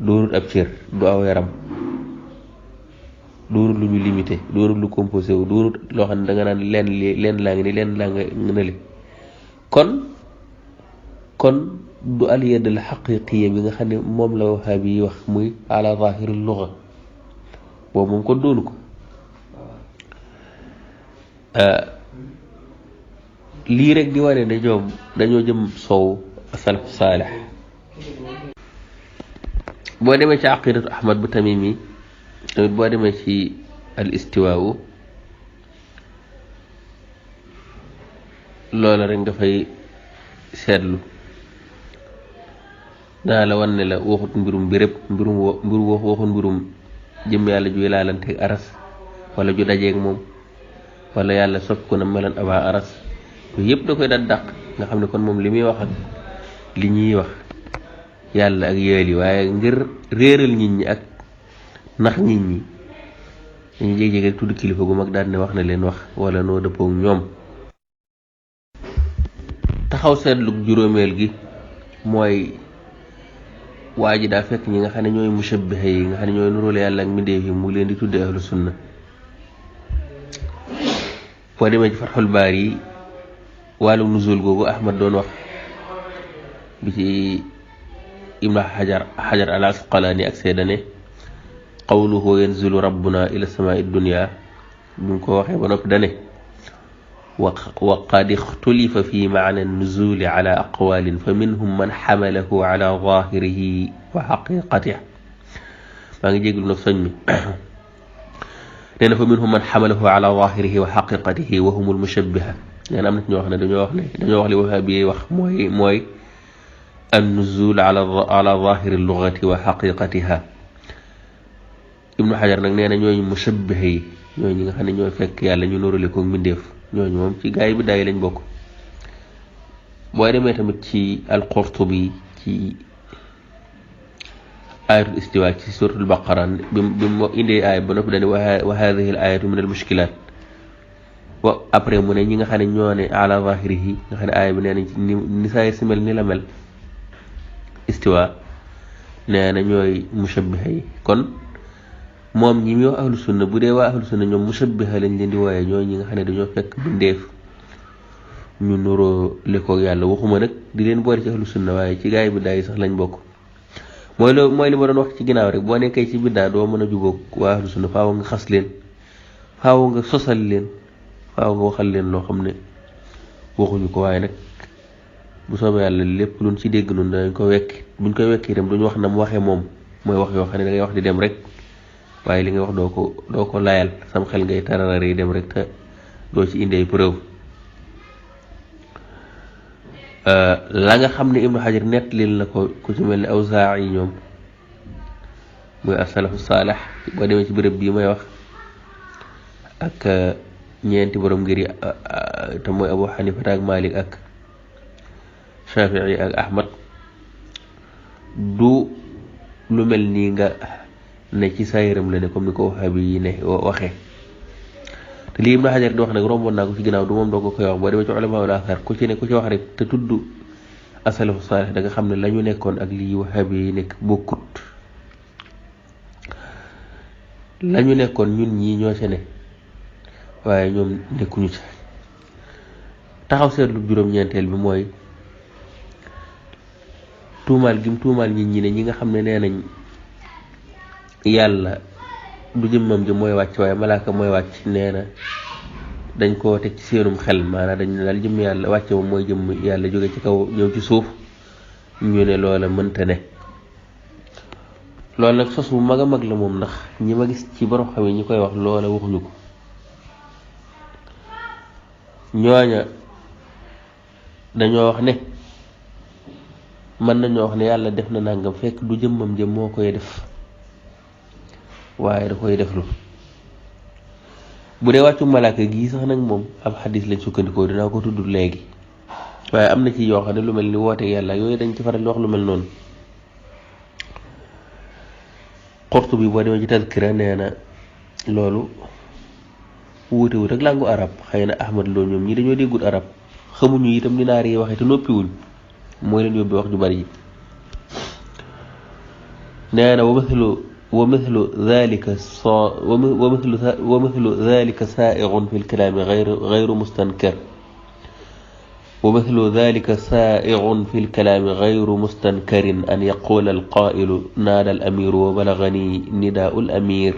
doorut ab cër du aw yaram doorut lu ñu limité doorut lu composé wu doorut loo xam ne da nga naan leen laa ngi ni leen laa nga nële kon du al yad al xaqiqiya bi nga xam ne moom la wahaabi yi wax muy ala zahiri luga boobu moom kon doonu ko lii rek di wane ne ñoom dañoo jëm soow salaf saalih boo demee ci aqidatu Ahmad bu Tamimi tamit boo demee ci al istiwaawu loola rek nga fay seetlu daa la wan ne la waxut mbirum béréb waxut mbirum jëm yàlla ju laalanteeg aras wala ju dajeeg moom wala yàlla sopp ko na melan aba aras yooyu yëpp da koy daal dàq nga xam ne kon moom li muy wax ak li ñuy wax yàlla ak yéeli waaye ngir réeral nit ñi ak nax nit ñi dañu jéeg-jéeg rek tudd kilifa gu mag daal ne wax na leen wax wala noo dëppoog ñoom taxaw seetlu juróomeel gi mooy waa ji daa fekk ñi nga xam ne ñooy mushabbiha yi nga xam ne ñooy nuróole yàlla ak mbindeef yi mu leen di tudde ahlu sunna boo demee ci Fathul Baari yi wàllu nuzul googu Ahmad doon wax bi ci ibnu xajar al asqalaani ak seedane qawluhu yanzilu rabbuna ila samaa'i dunya bu ko waxee ba noppi dane wa qad ixtulifa fi maana nuzuli ala aqwalin fa minhum man xamalahu ala zahirihi wa xaqiqatihi maa ngi jéglu nag soñ mi nee na fa minhum man xamalahu ala zahirihi wa xaqiqatihi wa humul mushabbiha nee na am na ci ñoo xam ne dañoo wax li wahabi yi wax mooy an nuzul ala zahiri lugati wa xaqiqatiha ibnu xajar nag nee na ñooñu mushabbiha yi ñooñu ñi nga xam ne ñooy fekk yàlla ñu nurale ko mbindeef ñooñu moom ci gaa yi bi daay lañ bokk. booy demee tamit ci al-Qurtubi ci ayatul istiwa ci suratul baqara bi mu indee aaya ba noppi dañu wa hadihi al ayatu min al mushkilat wa après mu ne ñi nga xam ne ñoo ne ala zahirihi nga xam ne aaya bi nee nañ ci ni saay si mel ni la mel istiwa nee na ñooy mushabbiha yi kon moom ñi muy wax ahlu sunna bu dee waa ahlu sunna ñoom mushabbiha lañ leen di wooyee ñooy ñi nga xam ne dañoo fekk bindeef ñu nuroo lekkoog yàlla waxuma nag di leen boole ci ahlu sunna waaye ci gaay bi daay sax lañ bokk mooy li ma doon wax ci ginnaaw rek boo nekkee ci biddaa doo mën a jugóog waa ahlu sunna faaw nga xas leen faaw nga sosal leen faaw nga waxal leen loo xam ne waxuñu ko waaye nag bu soobee yàlla lépp luñ ci dégg noonu danañ ko wekki buñ koy wekki itam duñu wax na mu waxee moom mooy wax yoo xam ne da ngay wax di dem rek waaye li nga wax doo ko layal sam xel ngay tararare yi dem rek te doo ci indi ay preuve la nga xam ne Ibnu Hajar nett leen la ko ku ci mel ni Awzaa'i yi ñoom muy as-salafu saalih boo demee ci béréb bii may wax ak ñeenti borom ngir yi te mooy Abu Hanifa ak Malik ak Shafi'i ak Ahmad du lu mel nii nga ne ci saayiram la ne comme ni ko Wahhabi yi ne waxee te lii Ibnu Hajar di wax nag romboon naa ko ci ginnaaw du moom doo ko koy wax boo demee ci ulama wal athar ku ci wax rek te tudd as-salafu saalih da nga xam ne la ñu nekkoon ak lii Wahhabi yi nekk bokkut la ñu nekkoon ñun ñii ñoo ca ne waaye ñoom nekkuñu ca taxaw seetlu juróom-ñeenteel bi mooy tuumaal gim tuumaal nit ñi ne ñi nga xam ne nee nañ yàlla du jëmmam ji mooy wàcc waaye malaaka mooy wàcc nee na dañ koo teg ci seenum xel maanaam dañ ne daal jëmm yàlla wàcce moom mooy jëmm yàlla jóge ci kaw ñëw ci suuf ñu ne loola mënta ne loolu nag sos bu mag a mag la moom ndax ñi ma gis ci borom xam yi ñi koy wax loola waxuñu ko ñooña dañoo wax ne mën nañoo wax ne yàlla def na nangam fekk du jëmmam jëm moo koy def waaye da koy deflu bu dee wàccu malaaka gii sax nag moom ab xadis lañ sukkandikoo dinaa ko tudd léegi waaye am na ci yoo xam ne lu mel ni woote yàlla yooyu dañ ci faral di wax lu mel noonu Qurtubi boo demee ci tazkira nee na loolu wuute wut ak làngu arab xëy na Ahmad Lo ñoom ñi dañoo déggut arab xamuñu itam ni naar yi waxee te noppiwuñ mooy leen yóbbi wax ju bari ji nee na ومثل ذلك سائغ في الكلام غير مستنكر ومثل ذلك سائغ في الكلام غير مستنكر أن يقول القائل نادى الأمير وبلغني نداء الأمير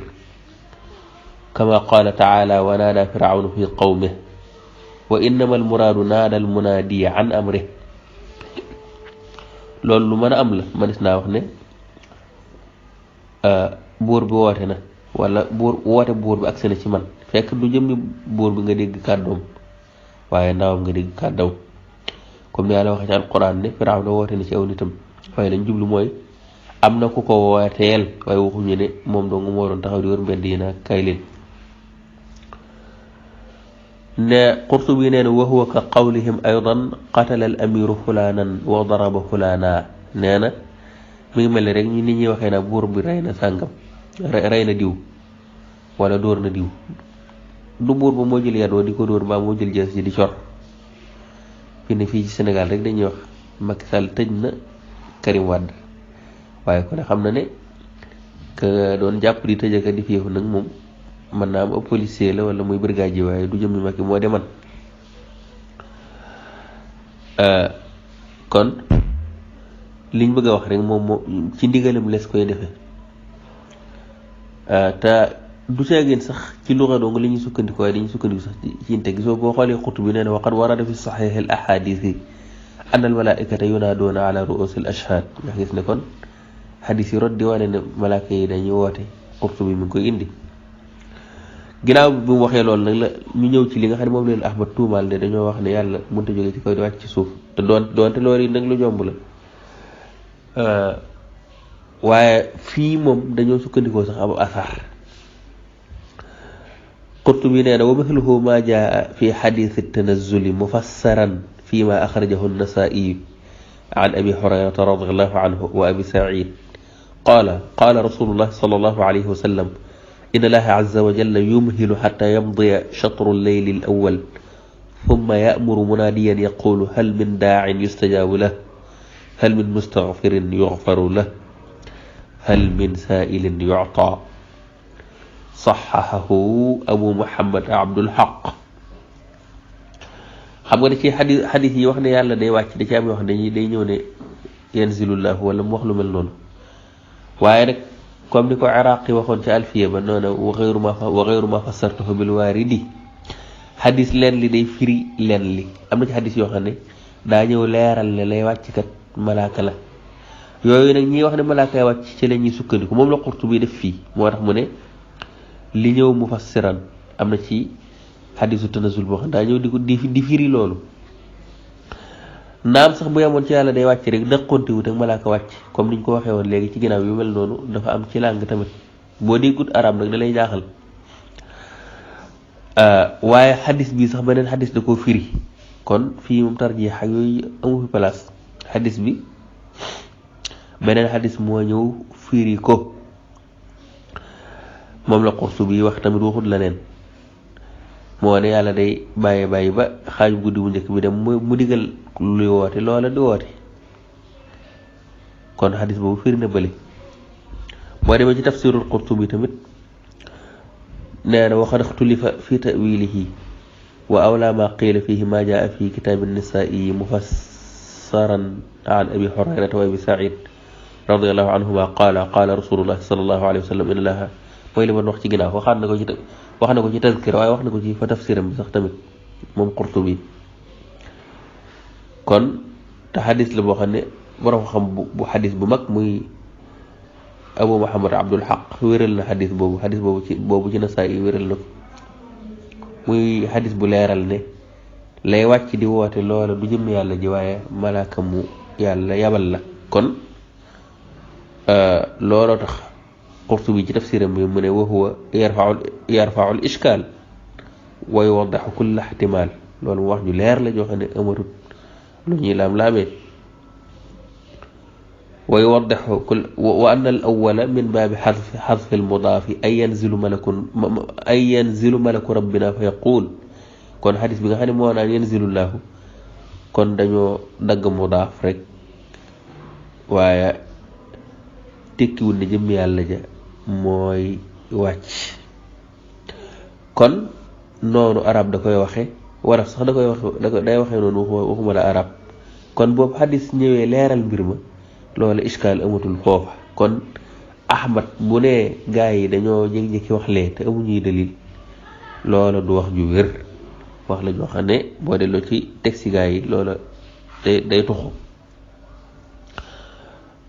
كما قال تعالى ونادى فرعون في قومه وإنما المراد نادى المنادي عن أمره loolu mën a am la manis naa wax ne buur bi woote na wala buur bi agsi na ci man fekk du jëmmi buur bi nga dégg kàddoom waaye ndawam nga dégg kàddaw comme ni Yàlla waxee ci alquran ne Firawna woote na ci aw nitam waaye lañ jublu mooy am na ku ko wooteel waaye waxuñu ne moom dong moo doon taxaw di wër mbedd yi naa kay leen ne Qurtubi nee na wa huwa ka qawlihim aydan qatala al amiru fulaanan wa daraba fulaana nee na mi ngi mel ni rek ñu nit ñuy waxee na buur bi rey na sàngam rey na diw wala dóor na diw du buur ba moo jël yadoo di ko dóor mbaa moo jël jees ji di cor fi ne fii ci Sénégal rek dañuy wax Macky Sall tëj na Karim Wade waaye ko ne xam na ne que doon jàpp di tëj ak di féexu nag moom mën naa am ab policier la wala muy brigadier waaye du jëmmi Macky moo deman kon liñ bëgg a wax rek moom ci ndigalam les koy defee te du teegin sax ci luxa dong li ñuy sukkandikoo waaye dañuy sukkandiku sax ci inte gisoo boo xoolee xutb bi nee na waqad warada fi saxiix al ahadisi anna al malaikata yunaadoona ala ruusi al ashhad nga gis ne kon xadis yi rot di wane ne malaaka yi dañuy woote xutb bi mi ngi koy indi ginnaaw bi mu waxee loolu nag la ñu ñëw ci li nga xam ne moom leen Ahmad tuumaal ne dañoo wax ne yàlla mënut a jóge ci kaw di wàcc ci suuf te doonte loolu yi nag lu jomb la waaye fii moom dañoo sukkandikoo sax am asar Qurtubi nee na wa mithluhu ma jaa fi xadis tanazuli mufassaran fi ma axrajahu an-Nasaa'i an abi hurayrata radiyallahu anhu wa abi sa'iid qaala rasulullah sallallahu alayhi wa sallam inna allaha azza wa jalla yumhilu xatta yamdiya shatru al-layli al-awwal thumma ya'muru munaadiyan yaqulu hal min daa'in yustajaabu lahu hal min mustaghfirin yughfaru lahu hal min saa'ilin yu'taa saxaxahu abu muhammad abdul xaq. xam nga ne ci xadis yi wax ne yàlla day wàcc da ci am yoo xam ne day ñëw ne yanzilullahu wala mu wax lu mel noonu waaye nag comme ni ko iraqi waxoon ci alfiya ba noonu wa xayru ma fassartuhu bil waaridi xadis leen li day firi leen li am na ci xadis yoo xam ne daa ñëw leeral ne lay wàcc kat malaaka la yooyu nag ñi wax ne malaaka ya wàcc ci la ñuy sukkandiku moom la Qurtubi def fii moo tax mu ne li ñëw mufassiran am na ci xadisu tanazul boo xam daa ñëw di firi loolu naam sax bu yemoon ci yàlla day wàcc rek dëqonte wut ak malaaka wàcc comme niñ ko waxee woon léegi ci ginnaaw yu mel noonu dafa am ci làng tamit boo déggut arab nag da lay jaaxal waaye xadis bi sax beneen xadis da koo firi kon fii moom tarjiix ak yooyu amu fi place xadis bi beneen xadis moo ñëw firi ko moom la Qurtubi wax tamit waxut la neen moo ne yàlla day bàyyi ba xaaju guddi bu njëkk bi dem mu digal luy woote loola di woote kon xadis boobu firi na bële boo demee ci tafsirul Qurtubi tamit nee na waxad ixtulifa fi ta'wilihi wa awla ma qiila fihi ma jaa fi kitaabi nisaa'i mufassaran an abi hurayrata wa abi sa'iid radiyallahu anhuma qaala rasulullah sallallahu alayhi wa sallam inna allaha mooy li ma wax ci ginnaaw wax na ko ci tazkira waaye wax na ko ci fa tafsiram bi sax tamit moom Qurtubi kon te xadis la boo xam ne borom xam bu xadis bu mag muy Abu Muhammad Abdul Xaq wéral na xadis boobu ci Nasaa'i wéral na ko muy xadis bu leeral ne lay wàcc di woote loola du jëm yàlla ji waaye malaaka mu yàlla yabal la kon looloo tax Qurtubi ci tafsiram bi mu ne wa huwa yarfa'u al-ishkaal wa yuwaddihu kulla ihtimaal loolu mu wax ju leer la joo xam ne amatut lu ñuy laam-laamee wa yuwaddihu wa anna al-awwala min baabi xadfi al-mudaafi ay yanzilu malaku rabbina fa yaquul kon xadis bi nga xam ne moo naan yanzilu llaahu kon dañoo dagg mudaaf rek waaye tekkiwul ne jëm yàlla ja mooy wàcc kon noonu arab da koy waxe wala sax da koy waxe day waxee noonu waxuma la arab kon boobu xadis ñëwee leeral mbir ma loolu iskaal amatul foofa kon Ahmad bu ne gaa yi dañoo jékki-jékki wax lee te amuñuy dalil loola du wax ju wér wax la joo xam ne boo delloo ci texte gaa yi loola day tuxu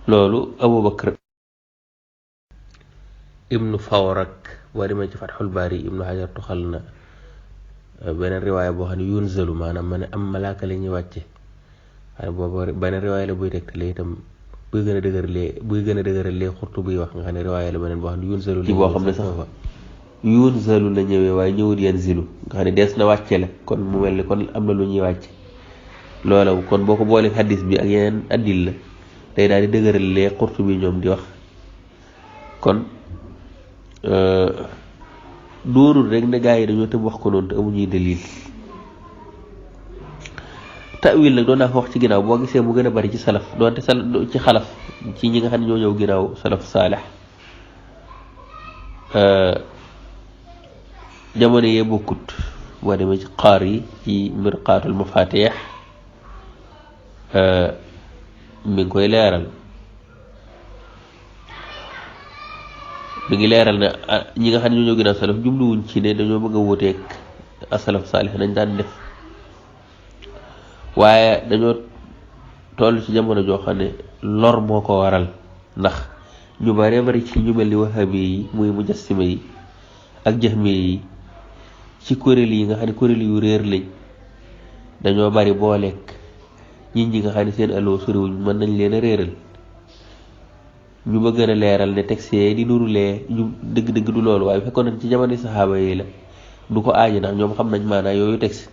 loolu Abubakar ibnu Fawrak boo demee ci Fatxul Baari ibnu Hajar tuxal na beneen riwaaya boo xam ne yunzalu maanaam ma ne am malaaka la ñuy wàcce waaye boobu beneen riwaaya la buy tegtale itam buy gën a dëgëralee Qurtubi wax nga xam ne riwaaya la beneen boo xam ne yunzalu ci boo xam ne sax yunzalu la ñëwee waaye ñëwut yanzilu nga xam ne dees na wàcce la kon mu mel ni kon am na lu ñuy wàcce loola kon boo ko boolee xaddis bi ak yeneen addil la day daal di dëgëralee Qurtubi ñoom di wax kon doonul rek ne gaa yi dañoo tëb wax ko noonu te amuñuy dalil ta'wil nag doon naa ko wax ci ginnaaw boo gisee mu gën a bari ci salaf doonte ci xalaf ci ñi nga xam ne ñoo ñëw ginnaaw salaf saalih jamono yee bokkut boo demee ci qaar yi ci mirqaatul mafatih mi ngi koy leeral mi ngi leeral ne ñi nga xam ne ñoo gën a salaf jubluwuñ ci ne dañoo bëgg a wuteeg asalaf saalix nañ daan def waaye dañoo toll ci jamono joo xam ne lor moo ko waral ndax ñu bare bari ci ñu mel ni wahabi yi muy mujassima yi ak jahmi yi ci kuréel yi nga xam ne kuréel yu réer lañ dañoo bari boo lekk nit ñi nga xam ne seen aloo soriwuñ mën nañ leen a réeral ñu bëgg a leeral ne texte yi di nurulee ñu dëgg-dëgg du loolu waaye fekkoon nañ ci jamono saxaaba yi la du ko aaji ndax ñoom xam nañ maanaa yooyu texte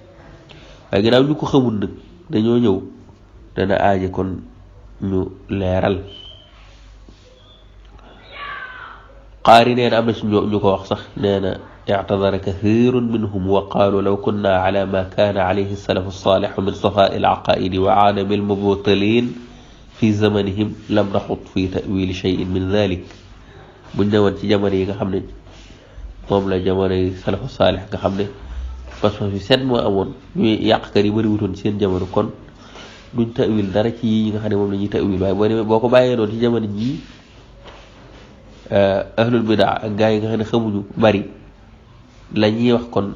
waaye ginnaaw ñu ko xamul nag dañoo ñëw dana aaji kon ñu leeral qaari nee na am na ci ñu ko wax sax nee na اعتذر كثير منهم وقالوا لو كنا على ما كان عليه السلف الصالح من صفاء العقائد وعدم المبطلين في زمنهم لم نخط في تأويل شيء من ذلك buñ newoon ci jamono yi nga xam ne moom la jamono yi salafu saalix nga xam ne pas-pas bi set moo amoon ñuy yàqkat yi bëri wutoon ci seen jamono kon duñ ta'wil dara ci yi nga xam ne moom la ñuy ta'wil waaye boo demee boo ko bàyyee noonu ci jamono jii ahlul bidaa ak gaa yi nga xam ne xamuñu bari la ñuy wax kon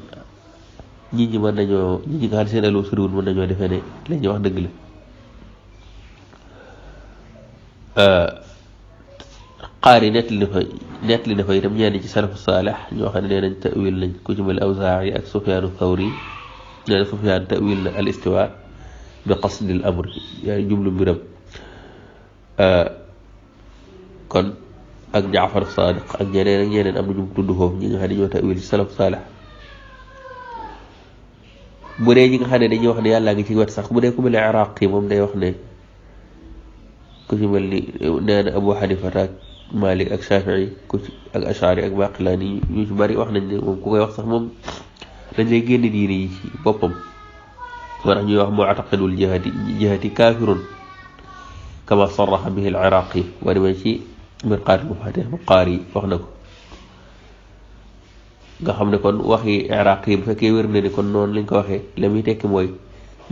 nit ñi mën nañoo nit ñi nga xam ne seen aloo soriwul mën nañoo defee ne la ñuy wax dëgg la qaari nettali na fa itam ñenn ci salafu saalih ñoo xam ne nee nañ ta'wil nañ ku ci mel Awzaa'i ak Sufyaanu Thawri nee na Sufyaan ta'wil na al istiwaa bi qasdi al amr yaay jublu mbiram kon ak Jaafar Saadiq ak ñeneen am na ñu tudd foofu ñi nga xam ne ñoo ta'wil ci salafu saalih bu dee ñi nga xam ne dañuy wax ne yàllaa ngi ci wet sax bu dee ku mel ne Iraaqi moom day wax ne ku ci mel ni nee na Abu Hanifa ak Malik ak Shafii ak Ashari ak Baqilaani ñu ci bari wax nañ ne moom ku koy wax sax moom dañ lay génn diine yi ci boppam moo tax ñuy wax mu'taqidul jihati kaafirun kama sarraxa bihi al-Iraaqi wa demee ci Mirqaat al-Mafaatih Qaari wax na ko nga xam ne kon waxi Iraaqi bu fekkee wér na ni kon noonu lañ ko waxee la muy tekki mooy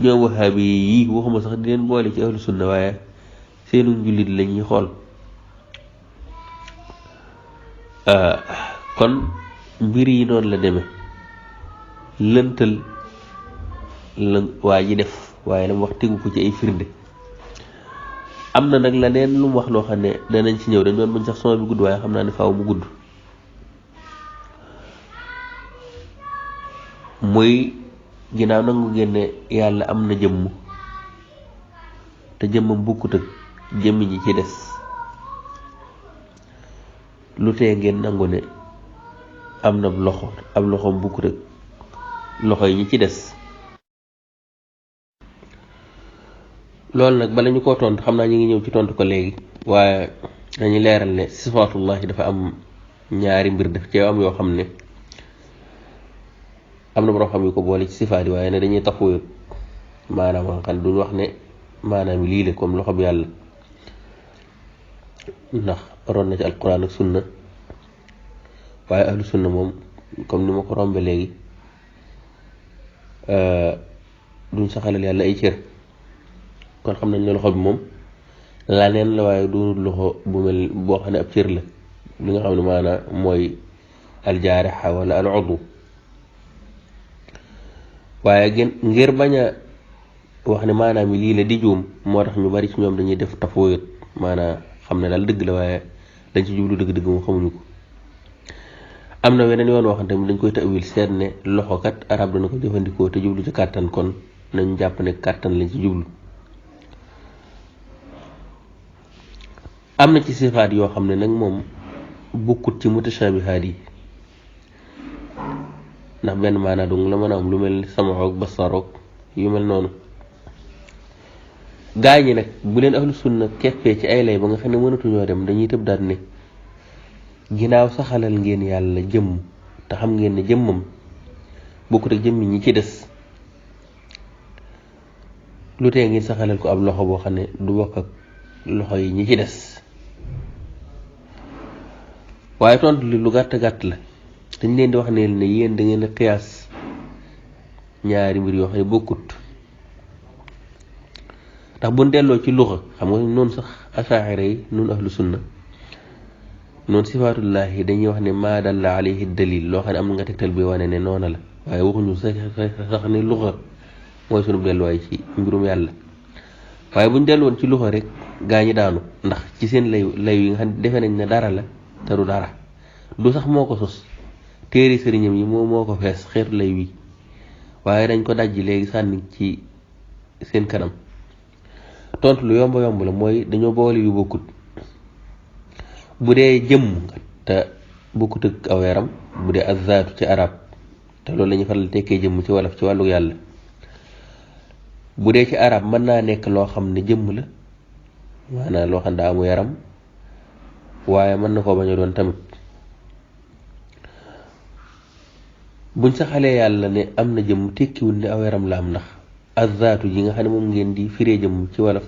ñoom wahaabi yi waxuma sax di leen boole ci ahlu sunna waaye seenu njullit la ñuy xool kon mbir yi noonu la demee lëntal la waa ji def waaye la mu wax tegu ko ci ay firnde am na nag la neen lu mu wax loo xam ne danañ ci ñëw dañ doon bañ sax sama bi gudd waaye xam naa ne faaw mu gudd muy ginnaaw nangu génne yàlla am na jëmm te jëmmam bukkut ak jëmmi ñi ci des lu tee ngeen nangu ne am na loxo ab loxoom bukkut ak loxo yi ñi ci des loolu nag bala ñu koo tontu xam naa ñu ngi ñëw ci tontu ko léegi waaye dañu leeral ne sifaatullahi dafa am ñaari mbir daf cee am yoo xam ne am na borom xam yu ko boole ci sifaat yi waaye ne dañuy taxawu maanaam nga xam ne duñ wax ne maanaam lii la comme loxo bi yàlla ndax ron na ci alquran ak sunna waaye ahlu sunna moom comme ni ma ko rombe léegi duñ saxalal yàlla ay cër kon xam nañ ne loxo bi moom la neen la waaye du loxo bu mel boo xam ne ab cër la li nga xam ne maanaam mooy aljaarixa wala al udu waaye ngir bañ a wax ne maanaam lii la di juum moo tax ñu bari ci ñoom dañuy def tafawut maanaam xam ne daal dëgg la waaye dañ ci jublu dëgg-dëgg moom xamuñu ko am na weneen yoon waxante dañ koy tawil seet ne loxo kat arab dana ko jëfandikoo te jublu ci kàttan kon nañ jàpp ne kàttan lañ ci jublu am na ci sifaat yoo xam ne nag moom bokkut ci mutashabihaat yi ndax benn maanaa dong la mën a am lu mel ni samaroog basaroog yu mel noonu gaa ñi nag bu leen ahlu sunna keppee ci ay lay ba nga xam ne mënatuñoo dem dañuy tëb daal ne ginnaaw saxalal ngeen yàlla jëmm te xam ngeen ne jëmmam bokkut ak jëmmi ñi ci des lu tee ngeen saxalal ko ab loxo boo xam ne du bokk ak loxo yi ñi ci des waaye tontu li lu gàtt gàtt la dañ leen di wax ne yéen da ngeen a xiyaas ñaari mbir yoo xam ne bokkut ndax buñ delloo ci luxa xam nga noonu sax asaa'ira yi noonu ahlu sunna noonu sifaatullahi dañuy wax ne maa dalla alayhi dalil loo xam ne am na nga tegtal bi wane ne noona la waaye waxuñu sax ne luxa mooy sunu delluwaay ci mbirum yàlla waaye buñ delluwoon ci luxa rek gaa ñi daanu ndax ci seen lay yi nga xam ne defe nañ ne dara la te du dara du sax moo ko sos téeri sëriñam yi moo ko fees xeetu lay wi waaye dañ ko dajji léegi sànni ci seen kanam tontu lu yomb la mooy dañoo boole yu bokkut bu dee jëmm te bokkut ak aw yaram bu dee azzaatu ci arab te loolu la ñuy faral tekkee jëmm ci wolof ci wàllu yàlla bu dee ci arab mën naa nekk loo xam ne jëmm la maanaam loo xam ne daa amu yaram waaye mën na koo bañ a doon tamit buñ saxalee yàlla ne am na jëmm tekkiwul ne aw yaram la am ndax azzaatu ji nga xam ne moom ngeen di firee jëmm ci wolof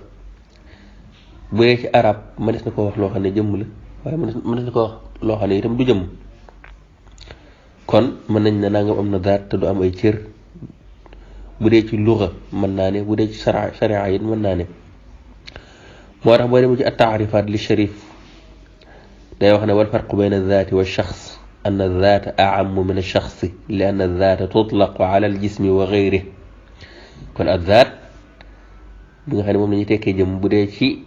bu dee ci arab mënees na ko wax loo xam ne jëmm la waaye mënees na ko wax loo xam ne itam du jëmm kon mën nañ ne nangam am na zaat te du am ay cër bu dee ci luga mën naa ne bu dee ci sharia it mën naa ne moo tax boo demee ci at-taarifaat li sharif day wax ne wal farqu bayna zaati wa shaxs أن الذات أعم من الشخص لأن الذات تطلق على الجسم وغيره kon الذات bi nga xam ne moom la ñuy tekkee jëmm bu dee ci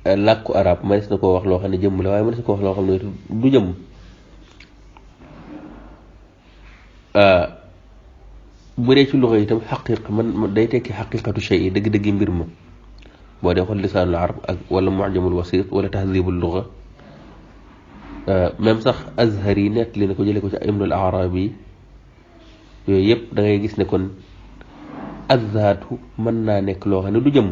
làkku arab mënees na koo wax loo xam ne jëmm la waaye mënees na koo wax loo xam ne du jëmm bu dee ci luxa itam xaqiqa man day tekki xaqiqatu shay dëgg-dëggi mbir ma boo dee xool lisaanul arab ak wala mu'jamul wasit wala tahzibul luxa même sax azhar yi nett li na ko jële ko ci ibnul arabi yooyu yëpp da ngay gis ne kon azzaatu mën naa nekk loo xam ne du jëmm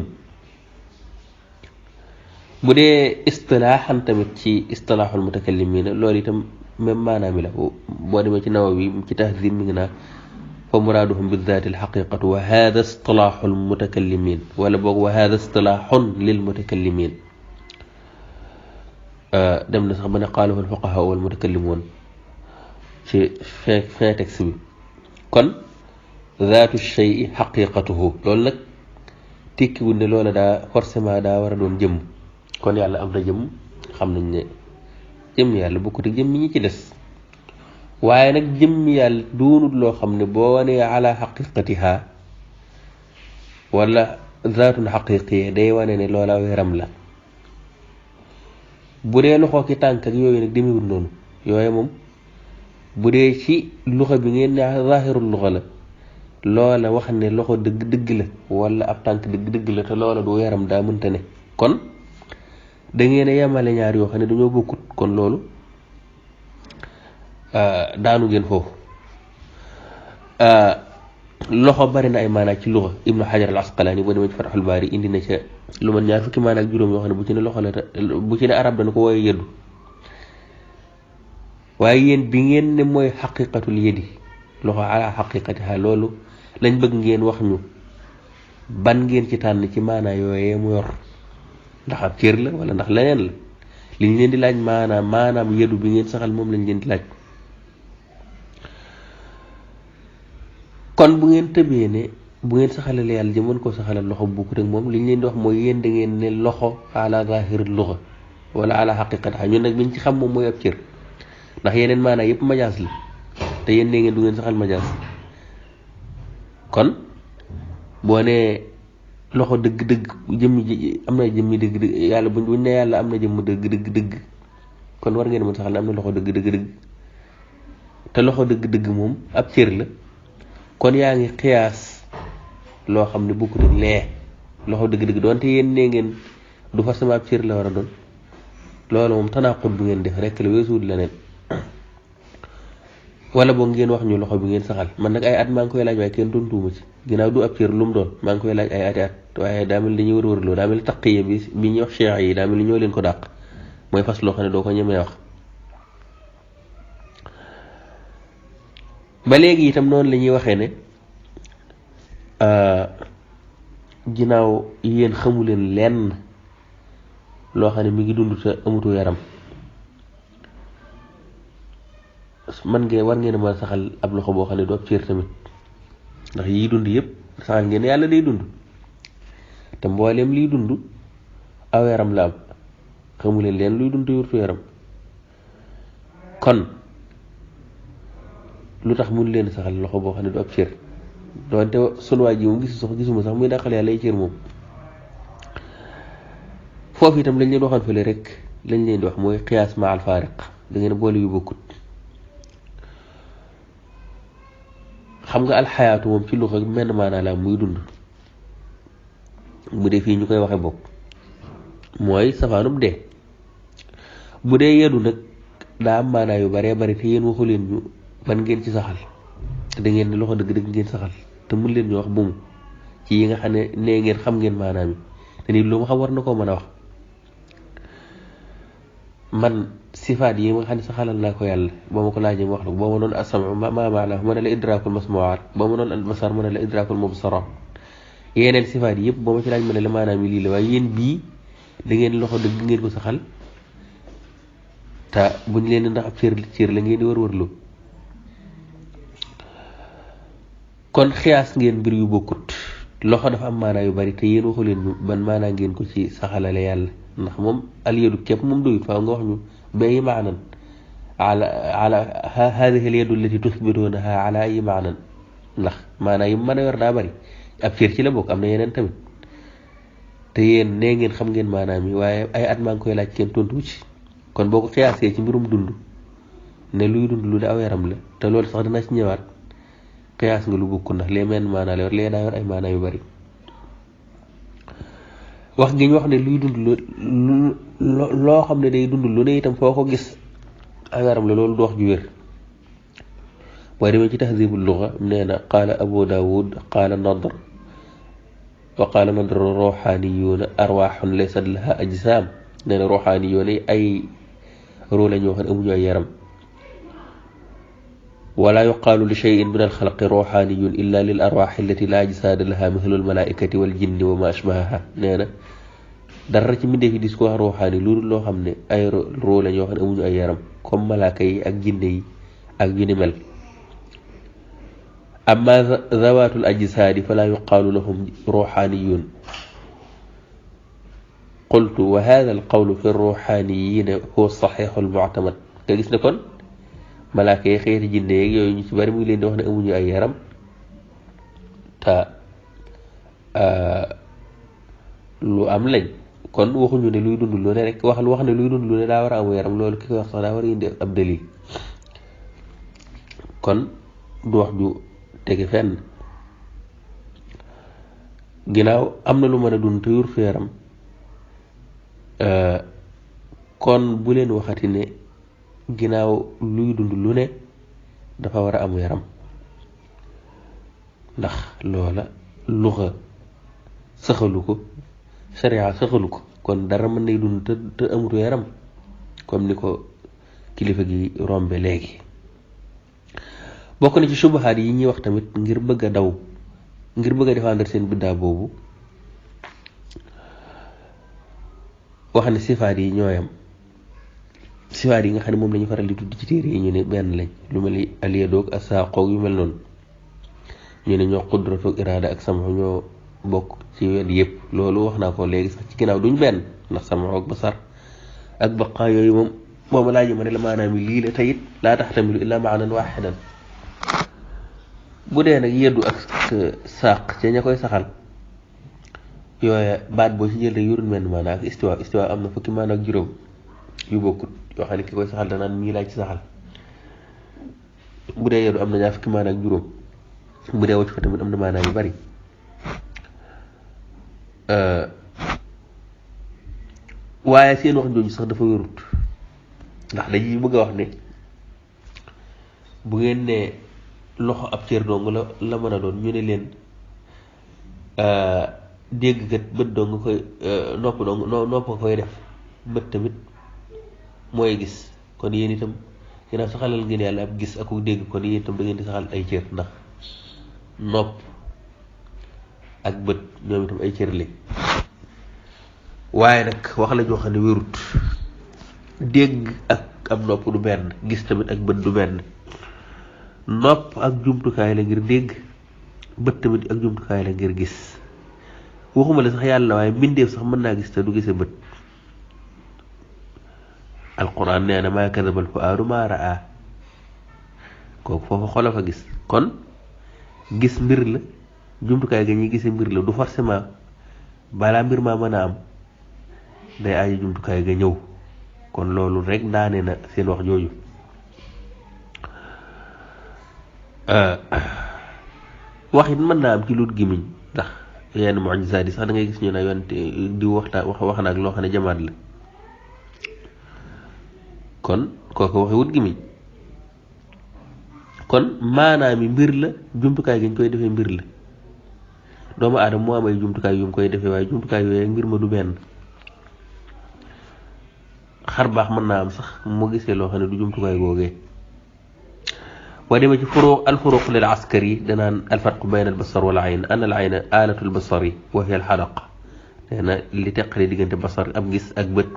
bu dee istilaaxan tamit ci istilaaxul mutakallimiina loolu itam même maanaam mi la boo demee ci nawawi ci tahzib mi ngi naa fa muraaduhum bi zaati alxaqiqatu wa hada istilaaxul mutakallimiin wala boog wa hada istilaaxun lil mutakallimiin dem na sax ba ne qaalahu alfuqahaa wal mutakallimoon ci fin texte bi kon zaatu shay xaqiqatuhu loolu nag tekkiwul ne loola daa forcément daa war a doon jëmm kon yàlla am na jëmm xam nañ ne jëmm yàlla bokkut ak jëmm ñi ci des waaye nag jëmm yàlla doonut loo xam ne boo wanee ala xaqiqatiha wala zaatun xaqiqiya day wane ne loola yaram la bu dee loxo ki tànk ak yooyu nag demewul noonu yooyu moom bu dee ci luxa bi ngeen ne zaahirul luxa la loola wax ne loxo dëgg la wala ab tànk dëgg la te loola du yaram daa mënta ne kon da ngeen a yemale ñaar yoo xam ne dañoo bokkut kon loolu daanu ngeen foofu loxo bari na ay maanaa ci luxa ibnu xajar al asqalaani boo demee ci fatxul baari indi na ca lu man ñaar fukki maanaa ak juróom yoo xam ne bu ci ne loxo la bu ci ne arab dana ko wooye yeddu waaye yéen bi ngeen ne mooy xaqiqatul yedi loxo ala xaqiqatiha loolu lañ bëgg ngeen wax ñu ban ngeen ci tànn ci maanaa yooyee mu yor ndax ab cër la wala ndax leneen la li ñu leen di laaj maanaam yeddu bi ngeen saxal moom lañ leen di laaj kon bu ngeen tëbee ne bu ngeen saxalale yàlla ji mën koo saxalal loxo bu bokkut ak moom li ñu leen di wax mooy yéen da ngeen ne loxo ala zahiril luxa wala ala xaqiqatiha ñun nag biñ ci xam moom mooy ab cër ndax yeneen maanaa yëpp majaas la te yéen ne ngeen du ngeen saxal majaas kon boo nee loxo dëgg jëmmi ji am na jëmmi dëgg yàlla buñ ne yàlla am na jëmm dëgg kon war ngeen mën saxal ne am na loxo dëgg te loxo dëgg moom ab cër la kon yaa ngi xiyaas loo xam ne bokkut ak lee loxo dëgg doonte yéen nee ngeen du forcément ab cër la war a doon loolu moom tanaqut bu ngeen def rek la weesuwul leneen wala boog ngeen wax ñu loxo bi ngeen saxal man nag ay at maa ngi koy laaj waaye kenn tontuuma ci ginnaaw du ab cër lu mu doon maa ngi koy laaj ay ati at waaye daa mel dañuy wër-wërloo daa mel taqiya bi ñuy wax cheikh yi daa mel ñoo leen ko dàq mooy fas loo xam ne doo ko ñemee wax ba léegi itam noonu la ñuy waxee ne ginnaaw yéen xamuleen lenn loo xam ne mi ngi dund te amutu yaram war ngeen a mën a saxal ab loxo boo xam ne du ab cër tamit ndax yii dund yëpp saxal ngeen yàlla day dund te mbooleem liy dund aw yaram la am xamuleen leen luy dund te yurtu yaram kon lu tax mun leen saxal loxo boo xam ne du ab cër doonte sunu waa ji moom gisuma sax muy dàqal yàlla ay cër moom foofu itam lañ leen waxoon fële rek lañ leen di wax mooy qiyaas ma al faariq da ngeen boole yu bokkut xam nga alxayaatu moom ci luxa menn maanaa la muy dund bu dee fii ñu koy waxe bokk mooy safaanum dee bu dee yeddu nag daa am maanaa yu baree bari te yéen waxu leen ñu ban ngeen ci saxal da ngeen ne loxo dëgg ngeen saxal te mun leen ñu wax bu mu ci yi nga xam ne nee ngeen xam ngeen maanaa mi te nit lu ma xam war na koo mën a wax man sifaat yi nga xam ne saxalal naa ko yàlla boo ma ko laajee ma wax la boo ma noon as-sam'u ma maanaa ma ne la idraakul masmu'aat boo ma noon al-basar ma ne la idraakul mubsaraat yeneen sifaat yi yëpp boo ma ci laaj ma ne la maanaa mi lii la waaye yéen bii da ngeen loxo dëgg ngeen ko saxal te buñ leen ndax ab cër la ngeen di wër-wërlu kon xiyaas ngeen mbir yu bokkut loxo dafa am maanaa yu bari te yéen waxu leen ñu ban maanaa ngeen ko ci saxalale yàlla ndax moom alyadu képp moom doyut faaw nga wax ñu bay maanan ala hadihi alyadu allati tusbitunaha ala ay maanan ndax maanaa yi mën a yor daa bari ab cër ci la bokk am na yeneen tamit te yéen nee ngeen xam ngeen maanaa mi waaye ay at maa ngi koy laaj kenn tontu ci kon boo ko xiyaasee ci mbirum dund ne luy dund lu ne aw yaram la te loolu sax dina ci ñëwaat xiyaas nga lu bokkul ndax lee meen maanaa la yor lee daa yor ay maanaa yu bari wax gi ñu wax ne luy dund loo xam ne day dund lu ne itam foo ko gis aw yaram la loolu du wax ju wér waaye demee ci tahzibul lugha nee na qaala abu daawud qaala nadr wa qaala nadr ruuxaaniyuuna arwaaxun laysat laha ajsaam nee na ruuxaaniyuuna ay ruu la ñoo xam ne amuñu ay yaram wala yuqaalu li cheyin min alxalqi ruuxaaniyun illa lil arwaaxi allati la ajsaada laha mithlu almalaaikati wal jinni wa ma ashbahaha nee na dara ci mbindeef yi dis ko wax ruuxaani lu loo xam ne ay ruu la ñoo xam ne amuñu ay yaram comme malaaka yi ak jinne yi ak yu ni mel amma zawaatul ajsaadi fala yuqaalu lahum ruuxaaniyun qultu wa hada alqawlu fi ruuxaaniyiina huwa saxiixu almuctamad nga gis ne kon malaaka yi xeeti jinne yeeg yooyu ñu ci bari mu ngi leen di wax ne amuñu ay yaram te lu am lañ kon waxuñu ne luy dund lu ne rek wax ne luy dund lu ne daa war a amu yaram loolu ki ko wax sax daa war a indi ab dalil kon du wax ju tege fenn ginnaaw am na lu mën a dund te yurtu yaram kon bu leen waxati ne ginnaaw luy dund lu ne dafa war a amu yaram ndax loola luxa saxalu ko sharia saxalu ko kon dara mën nay dund te amutu yaram comme ni ko kilifa gi rombe léegi bokk na ci subahaat yi ñuy wax tamit ngir bëgg a défendre seen biddaa boobu wax ne sifaat yi ñooyam sifaat yi nga xam ne moom lañu faral di tudd ci téere yi ñu ne benn lañ lu mel ni aliyadoog asaaqoog yu mel noonu ñu ne ñoo qudratoog iraada ak sama ñoo bokk ci wet yëpp loolu wax naa ko léegi sax ci ginnaaw duñ benn ndax sama ak basar ak baqaa yooyu moom mooma laa ma ne la maanaam lii la tayit laa taxtamilu illa maanan waaxidan bu dee nag yeddu ak saaq ca ña koy saxal yooya baat boo ci jël rek yorul menn maanaa ak istiwa am na fukki maanaa ak juróom yu bokkut yoo xam ne ki koy saxal danaan mii laaj ci saxal bu dee yeddu am na ñaar fukki maanaa ak juróom bu dee wacc fa tamit am na maanaa yu bari waaye seen wax jooju sax dafa wérut ndax dañuy bëgg a wax ne bu ngeen ne loxo ab cër dong la mën a doon ñu ne leen dégg kat bët dong nga koy nopp nga koy def bët tamit mooy gis kon yéen itam ginnaaw saxalal ngeen yàlla ab gis ak dégg kon yéen itam da ngeen di saxal ay cër ndax nopp ak bët ñoom itam ay cër lañ waaye nag wax la joo xam ne wérut dégg ak ab nopp du benn gis tamit ak bët du benn nopp ak jumtukaay la ngir dégg bët tamit ak jumtukaay la ngir gis waxuma la sax yàlla waaye mbindeef sax mën naa gis te du gise bët alquran nee na maa kadabal fuaadu maa raa kooku foofa xola fa gis kon gis mbir la jumtukaay ga ñuy gise mbir la du forcément balaa mbir maa mën a am day aaji jumtukaay ga ñëw kon loolu rek daane na seen wax jooju wax it mën naa am ci lut gimiñ ndax yenn mu'jizaat yi sax da ngay gis ñu ne yonte di wax na ak loo xam ne jamaat la kon kooku waxi wut gimiñ kon maanaam mbir la jumtukaay gi ñu koy defee mbir la doomu aadama moo am ay jumtukaay yu mu koy defee waaye jumtukaay yooyu ak mbir ma du benn xar baax mën naa am sax mu gisee loo xam ne du jumtukaay googee boo demee ci alfuruq lil askari danaan alfarqu bayna albasar wal ayn an al ayna alatu albasari wa hiya alxalaq nee na li teqale diggante basar ab gis ak bët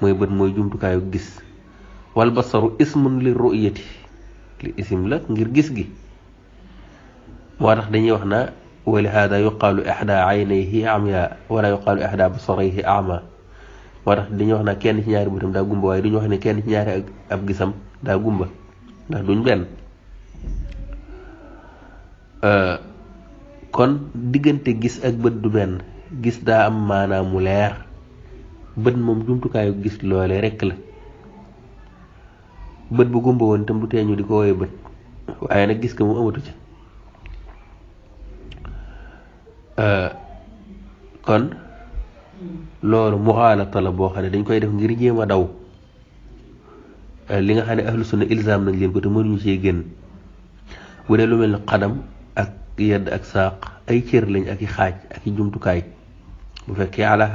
mooy jumtukaayu gis wal basaru ismun li ru'yati li isim la ngir gis gi moo tax dañuy wax na wa li hada yuqaalu ihda aynayhi amya wala yuqaalu ihda basarayhi ama moo tax dañuy wax na kenn ci ñaari bëtam daa gumba waaye duñu wax ne kenn ci ñaari ab gisam daa gumba ndax duñ benn kon diggante gis ak bët du benn gis daa am maanaam mu leer bët moom jumtukaayu gis loole rekk la bët bu gumba woon itam du tee ñu di ko woowee bët waaye nag gis ko mu amatu ci kon loolu muxaalata la boo xam ne dañ koy def ngir jéem a daw li nga xam ne ahlu sunna ilzaam nañ leen ko te mënuñu cee génn bu dee lu mel ni xadam ak yedd ak saaq ay cër lañ ak i xaaj ak i jumtukaay bu fekkee ala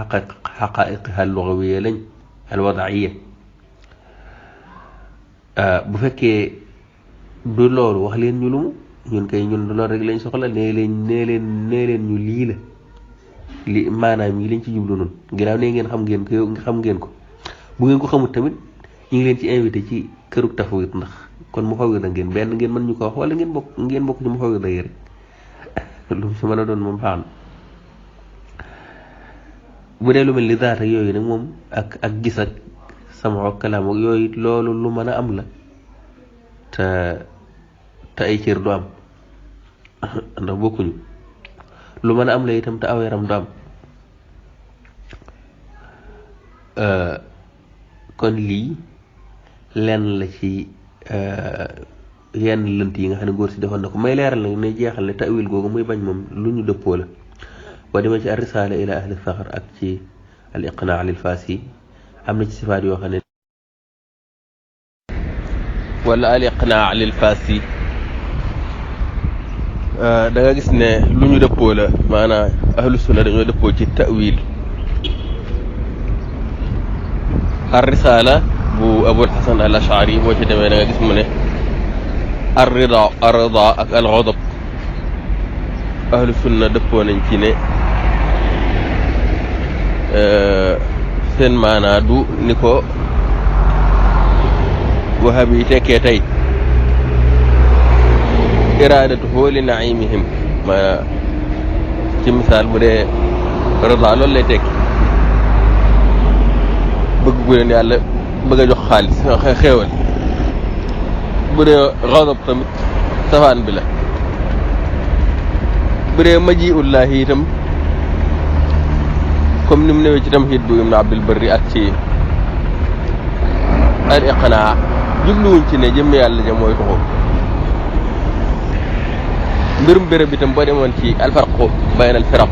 xaqaiqiha lugawiya lañ al wadaiya bu fekkee du loolu wax leen ñu lumu ñun kay ñun loolu rek lañ soxla nee leen ñu lii la li maanaam yi lañ ci jublu noonu ginnaaw ne ngeen xam ngeen ko bu ngeen ko xamut tamit ñu ngi leen ci invité ci kërug tafawit ndax kon mu fawir da ngeen benn ngeen mën ñu ko wax wala ngeen bokk ci mu fawir da yi rek lu mu si mën a doon moom baax na bu dee lu mel ni daata yooyu nag moom ak gis ak sama ak kalaam ak yooyu loolu lu mën a am la te ay cër du am ndax bokkuñu lu mën a am la itam te aw yaram du am kon lii lenn la ci yenn lënt yi nga xam ne góor si defoon na ko may leeral nag ne jeexal ne tawil googu muy bañ moom lu ñu dëppoo la boo demee ci ar risala ila ahli saxar ak ci al iqnaa lil faasi am na ci sifaat yoo xam ne wala al iqnaa lil faasi da nga gis ne lu ñu dëppoo la maanaam ahlu sunna dañoo dëppoo ci tawil ar risala bu abul hasan al ashari boo ci demee da nga gis mu ne ar rida ak al ghadab ahlu sunna dëppoo nañ ci ne seen maanaa du ni ko wahab yi tekkee tey iraadatuhu li naimihim maanaam ci misaal bu dee rida loolu lay tekki bëgg gu leen yàlla bëgg a jox xaalis xéewal bu dee ghadab tamit safaan bi la bu dee majiullahi itam comme ni mu newee ci tamhid bu ibn abdul barri ak ci al iqnaa jubluwuñ ci ne jëmm yàlla ja mooy toxu mbirum béréb itam boo demoon ci alfarqu bayna al firaq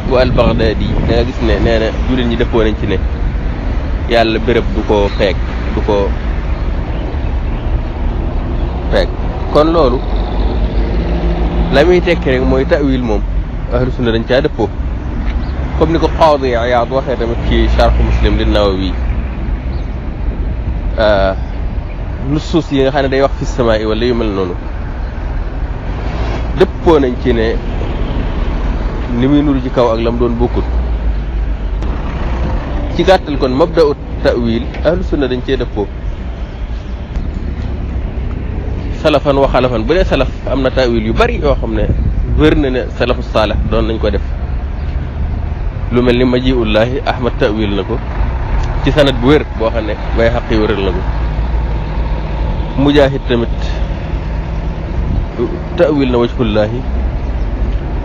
bu al baghdadi da nga gis ne nee na jullit ñi dëppoo nañ ci ne yàlla béréb du ko peeg kon loolu la muy tekki rek mooy tawil moom ahlu sunna dañ caa dëppoo comme ni ko Qaadi Iyaad waxee tamit ci Sharh Muslim li Nawawi nusuus yi nga xam ne day wax fi samaa yi wala yu mel noonu dëppoo nañ ci ne ni muy nuru ci kaw ak lam doon bokkut ci gàttal kon mabda'u ta'wil ahlu sunna dañ cee dëppoo salafan wa xalafan bu dee salaf am na ta'wil yu bari yoo xam ne wér na ne salafu saalih doon nañ ko def lu mel ni majiullahi ahmad tawil na ko ci sanad bu wér boo xam ne bay xaqi wéral na ko mujaahid tamit tawil na wajhullahi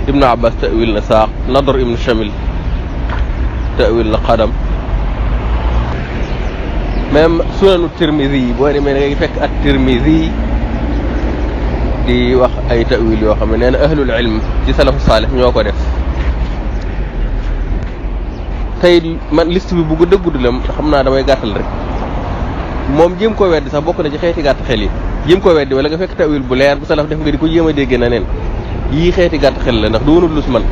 ibnu abbas tawil na saaq nadr ibnu shamil tawil na qadam même sunanu tirmidi yi boo demee da ngay fekk at tirmidi di wax ay tawil yoo xam ne nee na ahlul ilm ci salafu saalih ñoo ko def tey man liste bi bu gudd a gudd la xam naa damay gàttal rek moom jéem koo weddi sax bokk na ci xeeti gàtt xel yi jéem koo weddi wala nga fekk tawil bu leer bu salaf def nga di ko jéem a dégg na neen yii xeeti gàtt xel la ndax doonul lus man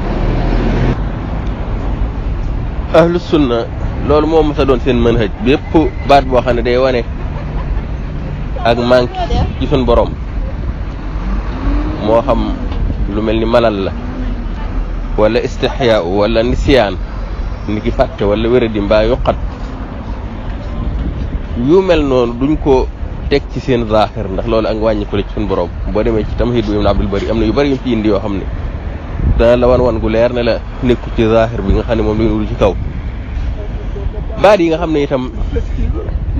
ahlu sunna loolu moom masa doon seen manhaj bépp baat boo xam ne day wane ak manque ci suñ borom moo xam lu mel ni malal la wala istixyaa wala nisyaan ni ki fàtte wala wéradi mbaa yuqat yu mel noonu duñ ko teg ci seen zaaxir ndax loolu ak wàññi ko la ci suñ borom boo demee ci tamhid bu ibn abdul bari am na yu bari yu fi indi yoo xam ne dana la wan gu leer ne la nekku ci zaaxir bi nga xam ne moom la ñu ci kaw baat yi nga xam ne itam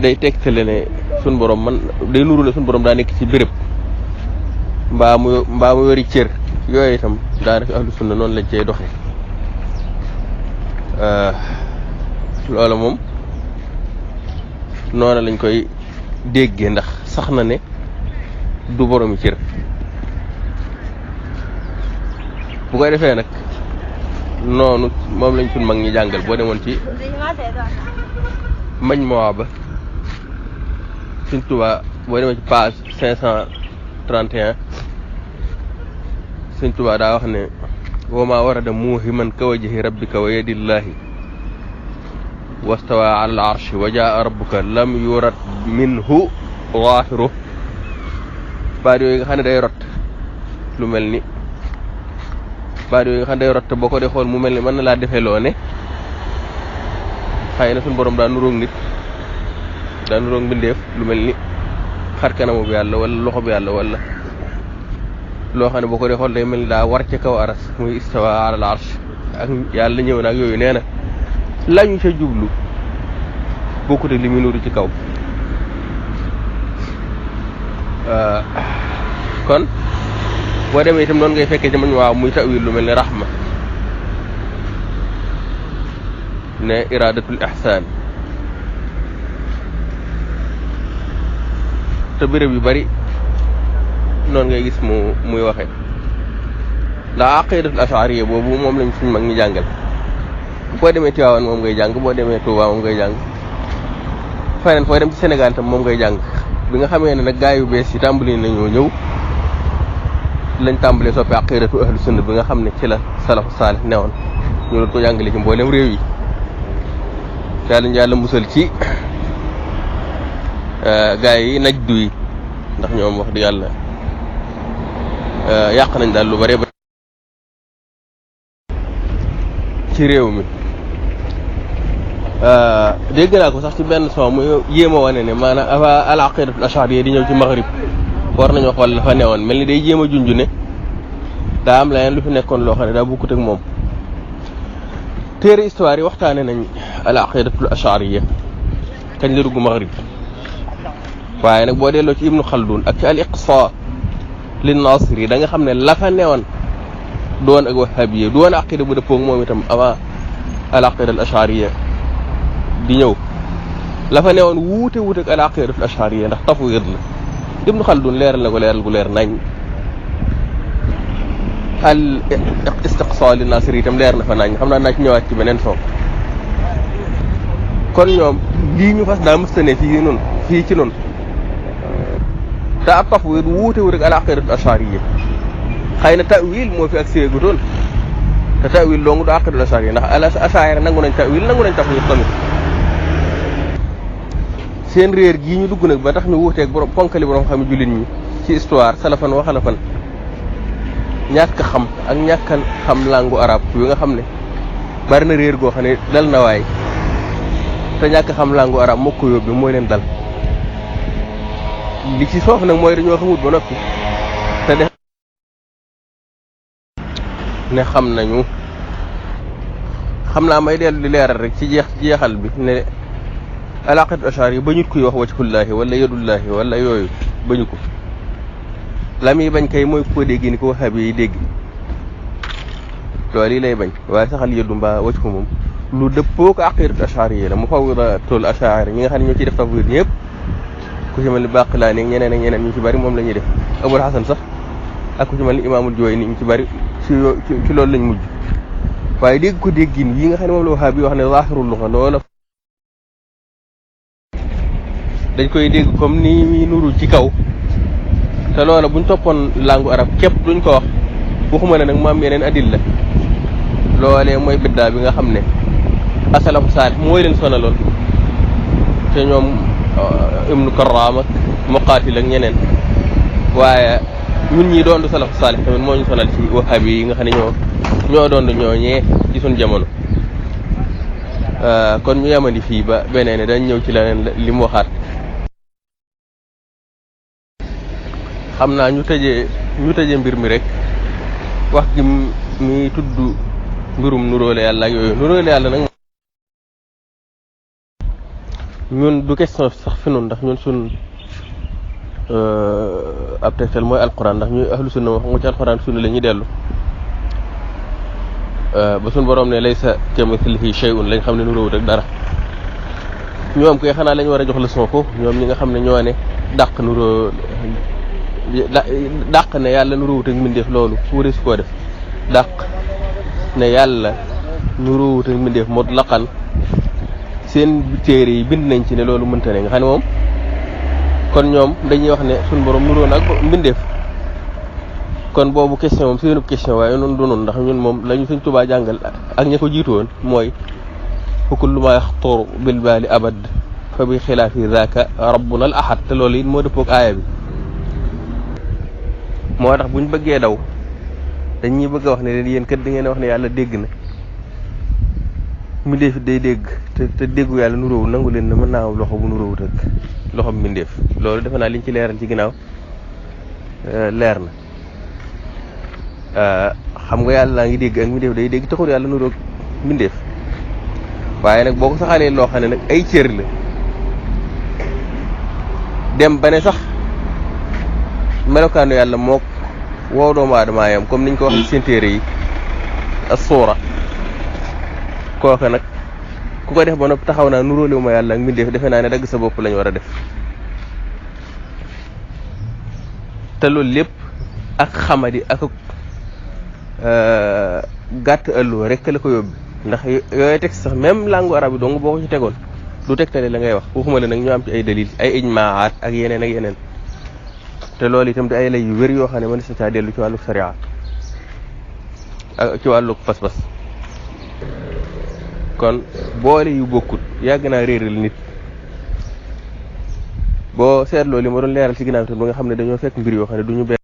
day tegtale ne suñ borom man day nuru ne suñ borom daa nekk ci béréb mbaa mu wéri cër yooyu itam daanaka ahlu sunna noonu lañ cey doxe loola moom noona lañ koy déggee ndax sax na ne du boromi cër bu koy defee nag noonu moom lañ suñ mag ñi jàngal boo demoon ci mañ mowa ba Sëñ Tuubaa boo demee ci page 531 Sëñ Tuubaa daa wax ne wa ma warada muuhiman ka wajhi rabbika wa yadillahi wastawa ala al arshi wa jaa rabbuka lam yurad minhu waahiru baat yooyu nga xam ne day rot lu mel ni baat yooyu nga xam ne day rot te boo ko dee xool mu mel ni mën na laa defee loo ne xëy na suñu borom daa nuróog nit daa nuróog mbindeef lu mel ni xar kanamu bi yàlla wala loxo bi yàlla wala loo xam ne boo ko dee xool day mel ni daa war ca kaw aras muy istawa ala al arsh ak yàlla ñëw na ak yooyu nee na lañu ca jublu bokkut ak li muy nuru ci kaw kon boo demee itam noonu ngay fekkee ci mañ waaw muy tawil lu mel ni rahma ne iradatul ihsan te béréb yu bari noonu ngay gis muy waxe ndax aqidatul ashariya boobu moom lañ suñ mag ñi jàngal boo demee Tiwaawan moom ngay jàng boo demee Touba moom ngay jàng feneen fooy dem ci Sénégal tam moom ngay jàng bi nga xamee ne nag gaa yu bees yi tàmbali nañoo ñëw lañ tàmbalee soppi aqidatu ahlu sunna bi nga xam ne ci la salafu saalih newoon ñu doon ko jàngale ci mboolem réew yi yàlla musal ci gaa yi najdu yi ndax ñoom wax di yàlla yàq nañ daal lu bare ba ci réew mi dégg naa ko sax ci benn son muy yéem a wane ne maanaam avant al aqidatul ashariya di ñëw ci maghrib war nañoo xool la fa newoon mel ni day jéem a junj ne daa am leneen lu fi nekkoon loo xam ne daa bukkut ak moom téere histoire yi waxtaane nañ al aqidatul ashariya kañ la dugg maghrib waaye nag boo delloo ci ibnu xaldun ak ci al iqsa lin nasir yi da nga xam ne la fa newoon doon ak wahabiya doon aqida bu dëppoog moom itam avant al aqida al ashariya di ñëw la fa newoon wuute ak al aqida al ashariya ndax tafwid la ibnu xaldun leeral na ko leeral gu leer nañ al istiqsa lin nasir itam leer na fa nañ xam naa ci ñëwaat ci beneen soo kon ñoom lii ñu fas daa mëstane fii ci noonu te ab tafwid wuute ak al aqida al ashariya xëy na tawil moo fi ak séegutoon te tawil dong du aqidul ashariya ndax al ashariya nangu nañ tawil nangu nañ tafwid tamit seen réer gii ñu dugg nag ba tax ñu wuuteeg borom ponkali borom xam jullit ñi ci histoire salafan wa xalafan ñàkk xam ak ñàkkan xam langue arabe yu nga xam ne bari na réer goo xam ne dal na waay te ñàkk xam langue arabe moo ko yóbbi mooy leen dal li ci soof nag mooy dañoo xamut ba noppi te def ne xam nañu xam naa may dellu di leeral rek ci jeexal bi ne alaqidatu ashari bañut kuy wax wajhullaahi wala yadullaahi wala yooyu bañu ko la muy bañ kay mooy ko dégg ni ko waxaabi yi dégg loolu yi lay bañ waaye saxal yëddu mbaa wajhu moom lu dëppoo ko aqidatu ashari yi la mu fawwidatul ashari ñi nga xam ne ñoo ciy def tafwid ñëpp ku ci mel ni Baqilaani ak ñeneen ak ñeneen ñu ci bari moom la ñuy def Abul Hasan sax ak ku ci mel ni Imaamul Juwayni ñu ci bari ci loolu lañ mujj waaye dégg ko déggin yi nga xam ne moom la waxaabi wax ne zaahirul luxa loola dañ koy dégg comme ni muy nuru ci kaw te loola buñ toppoon langue arab képp duñ ko wax waxuma ne nag mu am yeneen adilla loolee mooy biddaa bi nga xam ne asalafu saalih mooy leen sonaloon te ñoom ibnu Karram ak Muqaatil ak ñeneen waaye ñun ñi doon du salafu saalih tamit moo ñu sonal ci wahabi yi nga xam ne ñoo doon ñooñee ci suñ jamono kon ñu yamandi fii ba beneen dañ ñëw ci leneen li mu waxaat xam naa ñu tëjee mbir mi rek wax gi mi tudd mbirum nuróole yàlla ak yooyu nuróole yàlla nag ñun du question sax fi noonu ndax ñun sun ab tegtal mooy alquran ndax ñuy ahlu sunna wax nga ci alquran sunna la ñuy dellu ba suñ borom ne laysa kamithlihi shay'un lañ xam ne nuróowut ak dara ñoom koy xanaa lañ war a jox leçon foofu ñoom ñi nga xam ne ñoo ne dàq ne yàlla nuróowut ak mbindeef loolu wuree su koo def dàq ne yàlla nuróowut ak mbindeef mutlaqan seen téere yi bind nañ ci ne loolu mënta ne nga xam ne moom kon ñoom dañuy wax ne suñ borom nuróo nag mbindeef kon boobu question moom seenu question waaye noonu du noonu ndax ñun moom la ñu Sëñ Tuubaa jàngal ak ña ko jiitu woon mooy fa kullu maa yaxturu bil baali abad fa bi xilaafi zaaka rabbuna al ahad te loolu it moo dëppoog aaya bi moo tax buñ bëggee daw dañuy bëgg a wax ne leen yéen kat da ngeen wax ne yàlla dégg na mbindeef day dégg te déggu yàlla nuróowu nangu leen ne mën naa am loxo bu nuróowut ak loxo mbindeef loolu defe naa liñ ci leeral ci ginnaaw leer na xam nga yàlla laa ngi dégg ak mbindeef day dégg taxul yàlla nuróog mbindeef waaye nag boo ko saxalee loo xam ne nag ay cër la dem ba ne sax melokaanu yàlla mook woo doomu aadama yam comme niñ ko wax ci seen téere yi as-suura kooka nag ku ko def ba noppi taxaw naa nuróolewu ma yàlla ak mbindeef defe naa ne dagg sa bopp lañ war a def te loolu lépp ak xamadi ak gàtt ëlloo rek la ko yóbbi ndax yooyu texte sax même langue arabe yi dong boo ko ci tegoon du tegtale la ngay wax waxuma la nag ñu am ci ay dalil ay ijmaat ak yeneen te loolu itam di ay lay yu wér yoo xam ne mën na caa dellu ci wàllu sariya ak ci wàllu pas-pas kon boole yu bokkut yàgg naa réeral nit boo seetloo li ma doon leeral ci ginnaaw itam ba nga xam ne dañoo fekk mbir yoo xam ne du ñu benn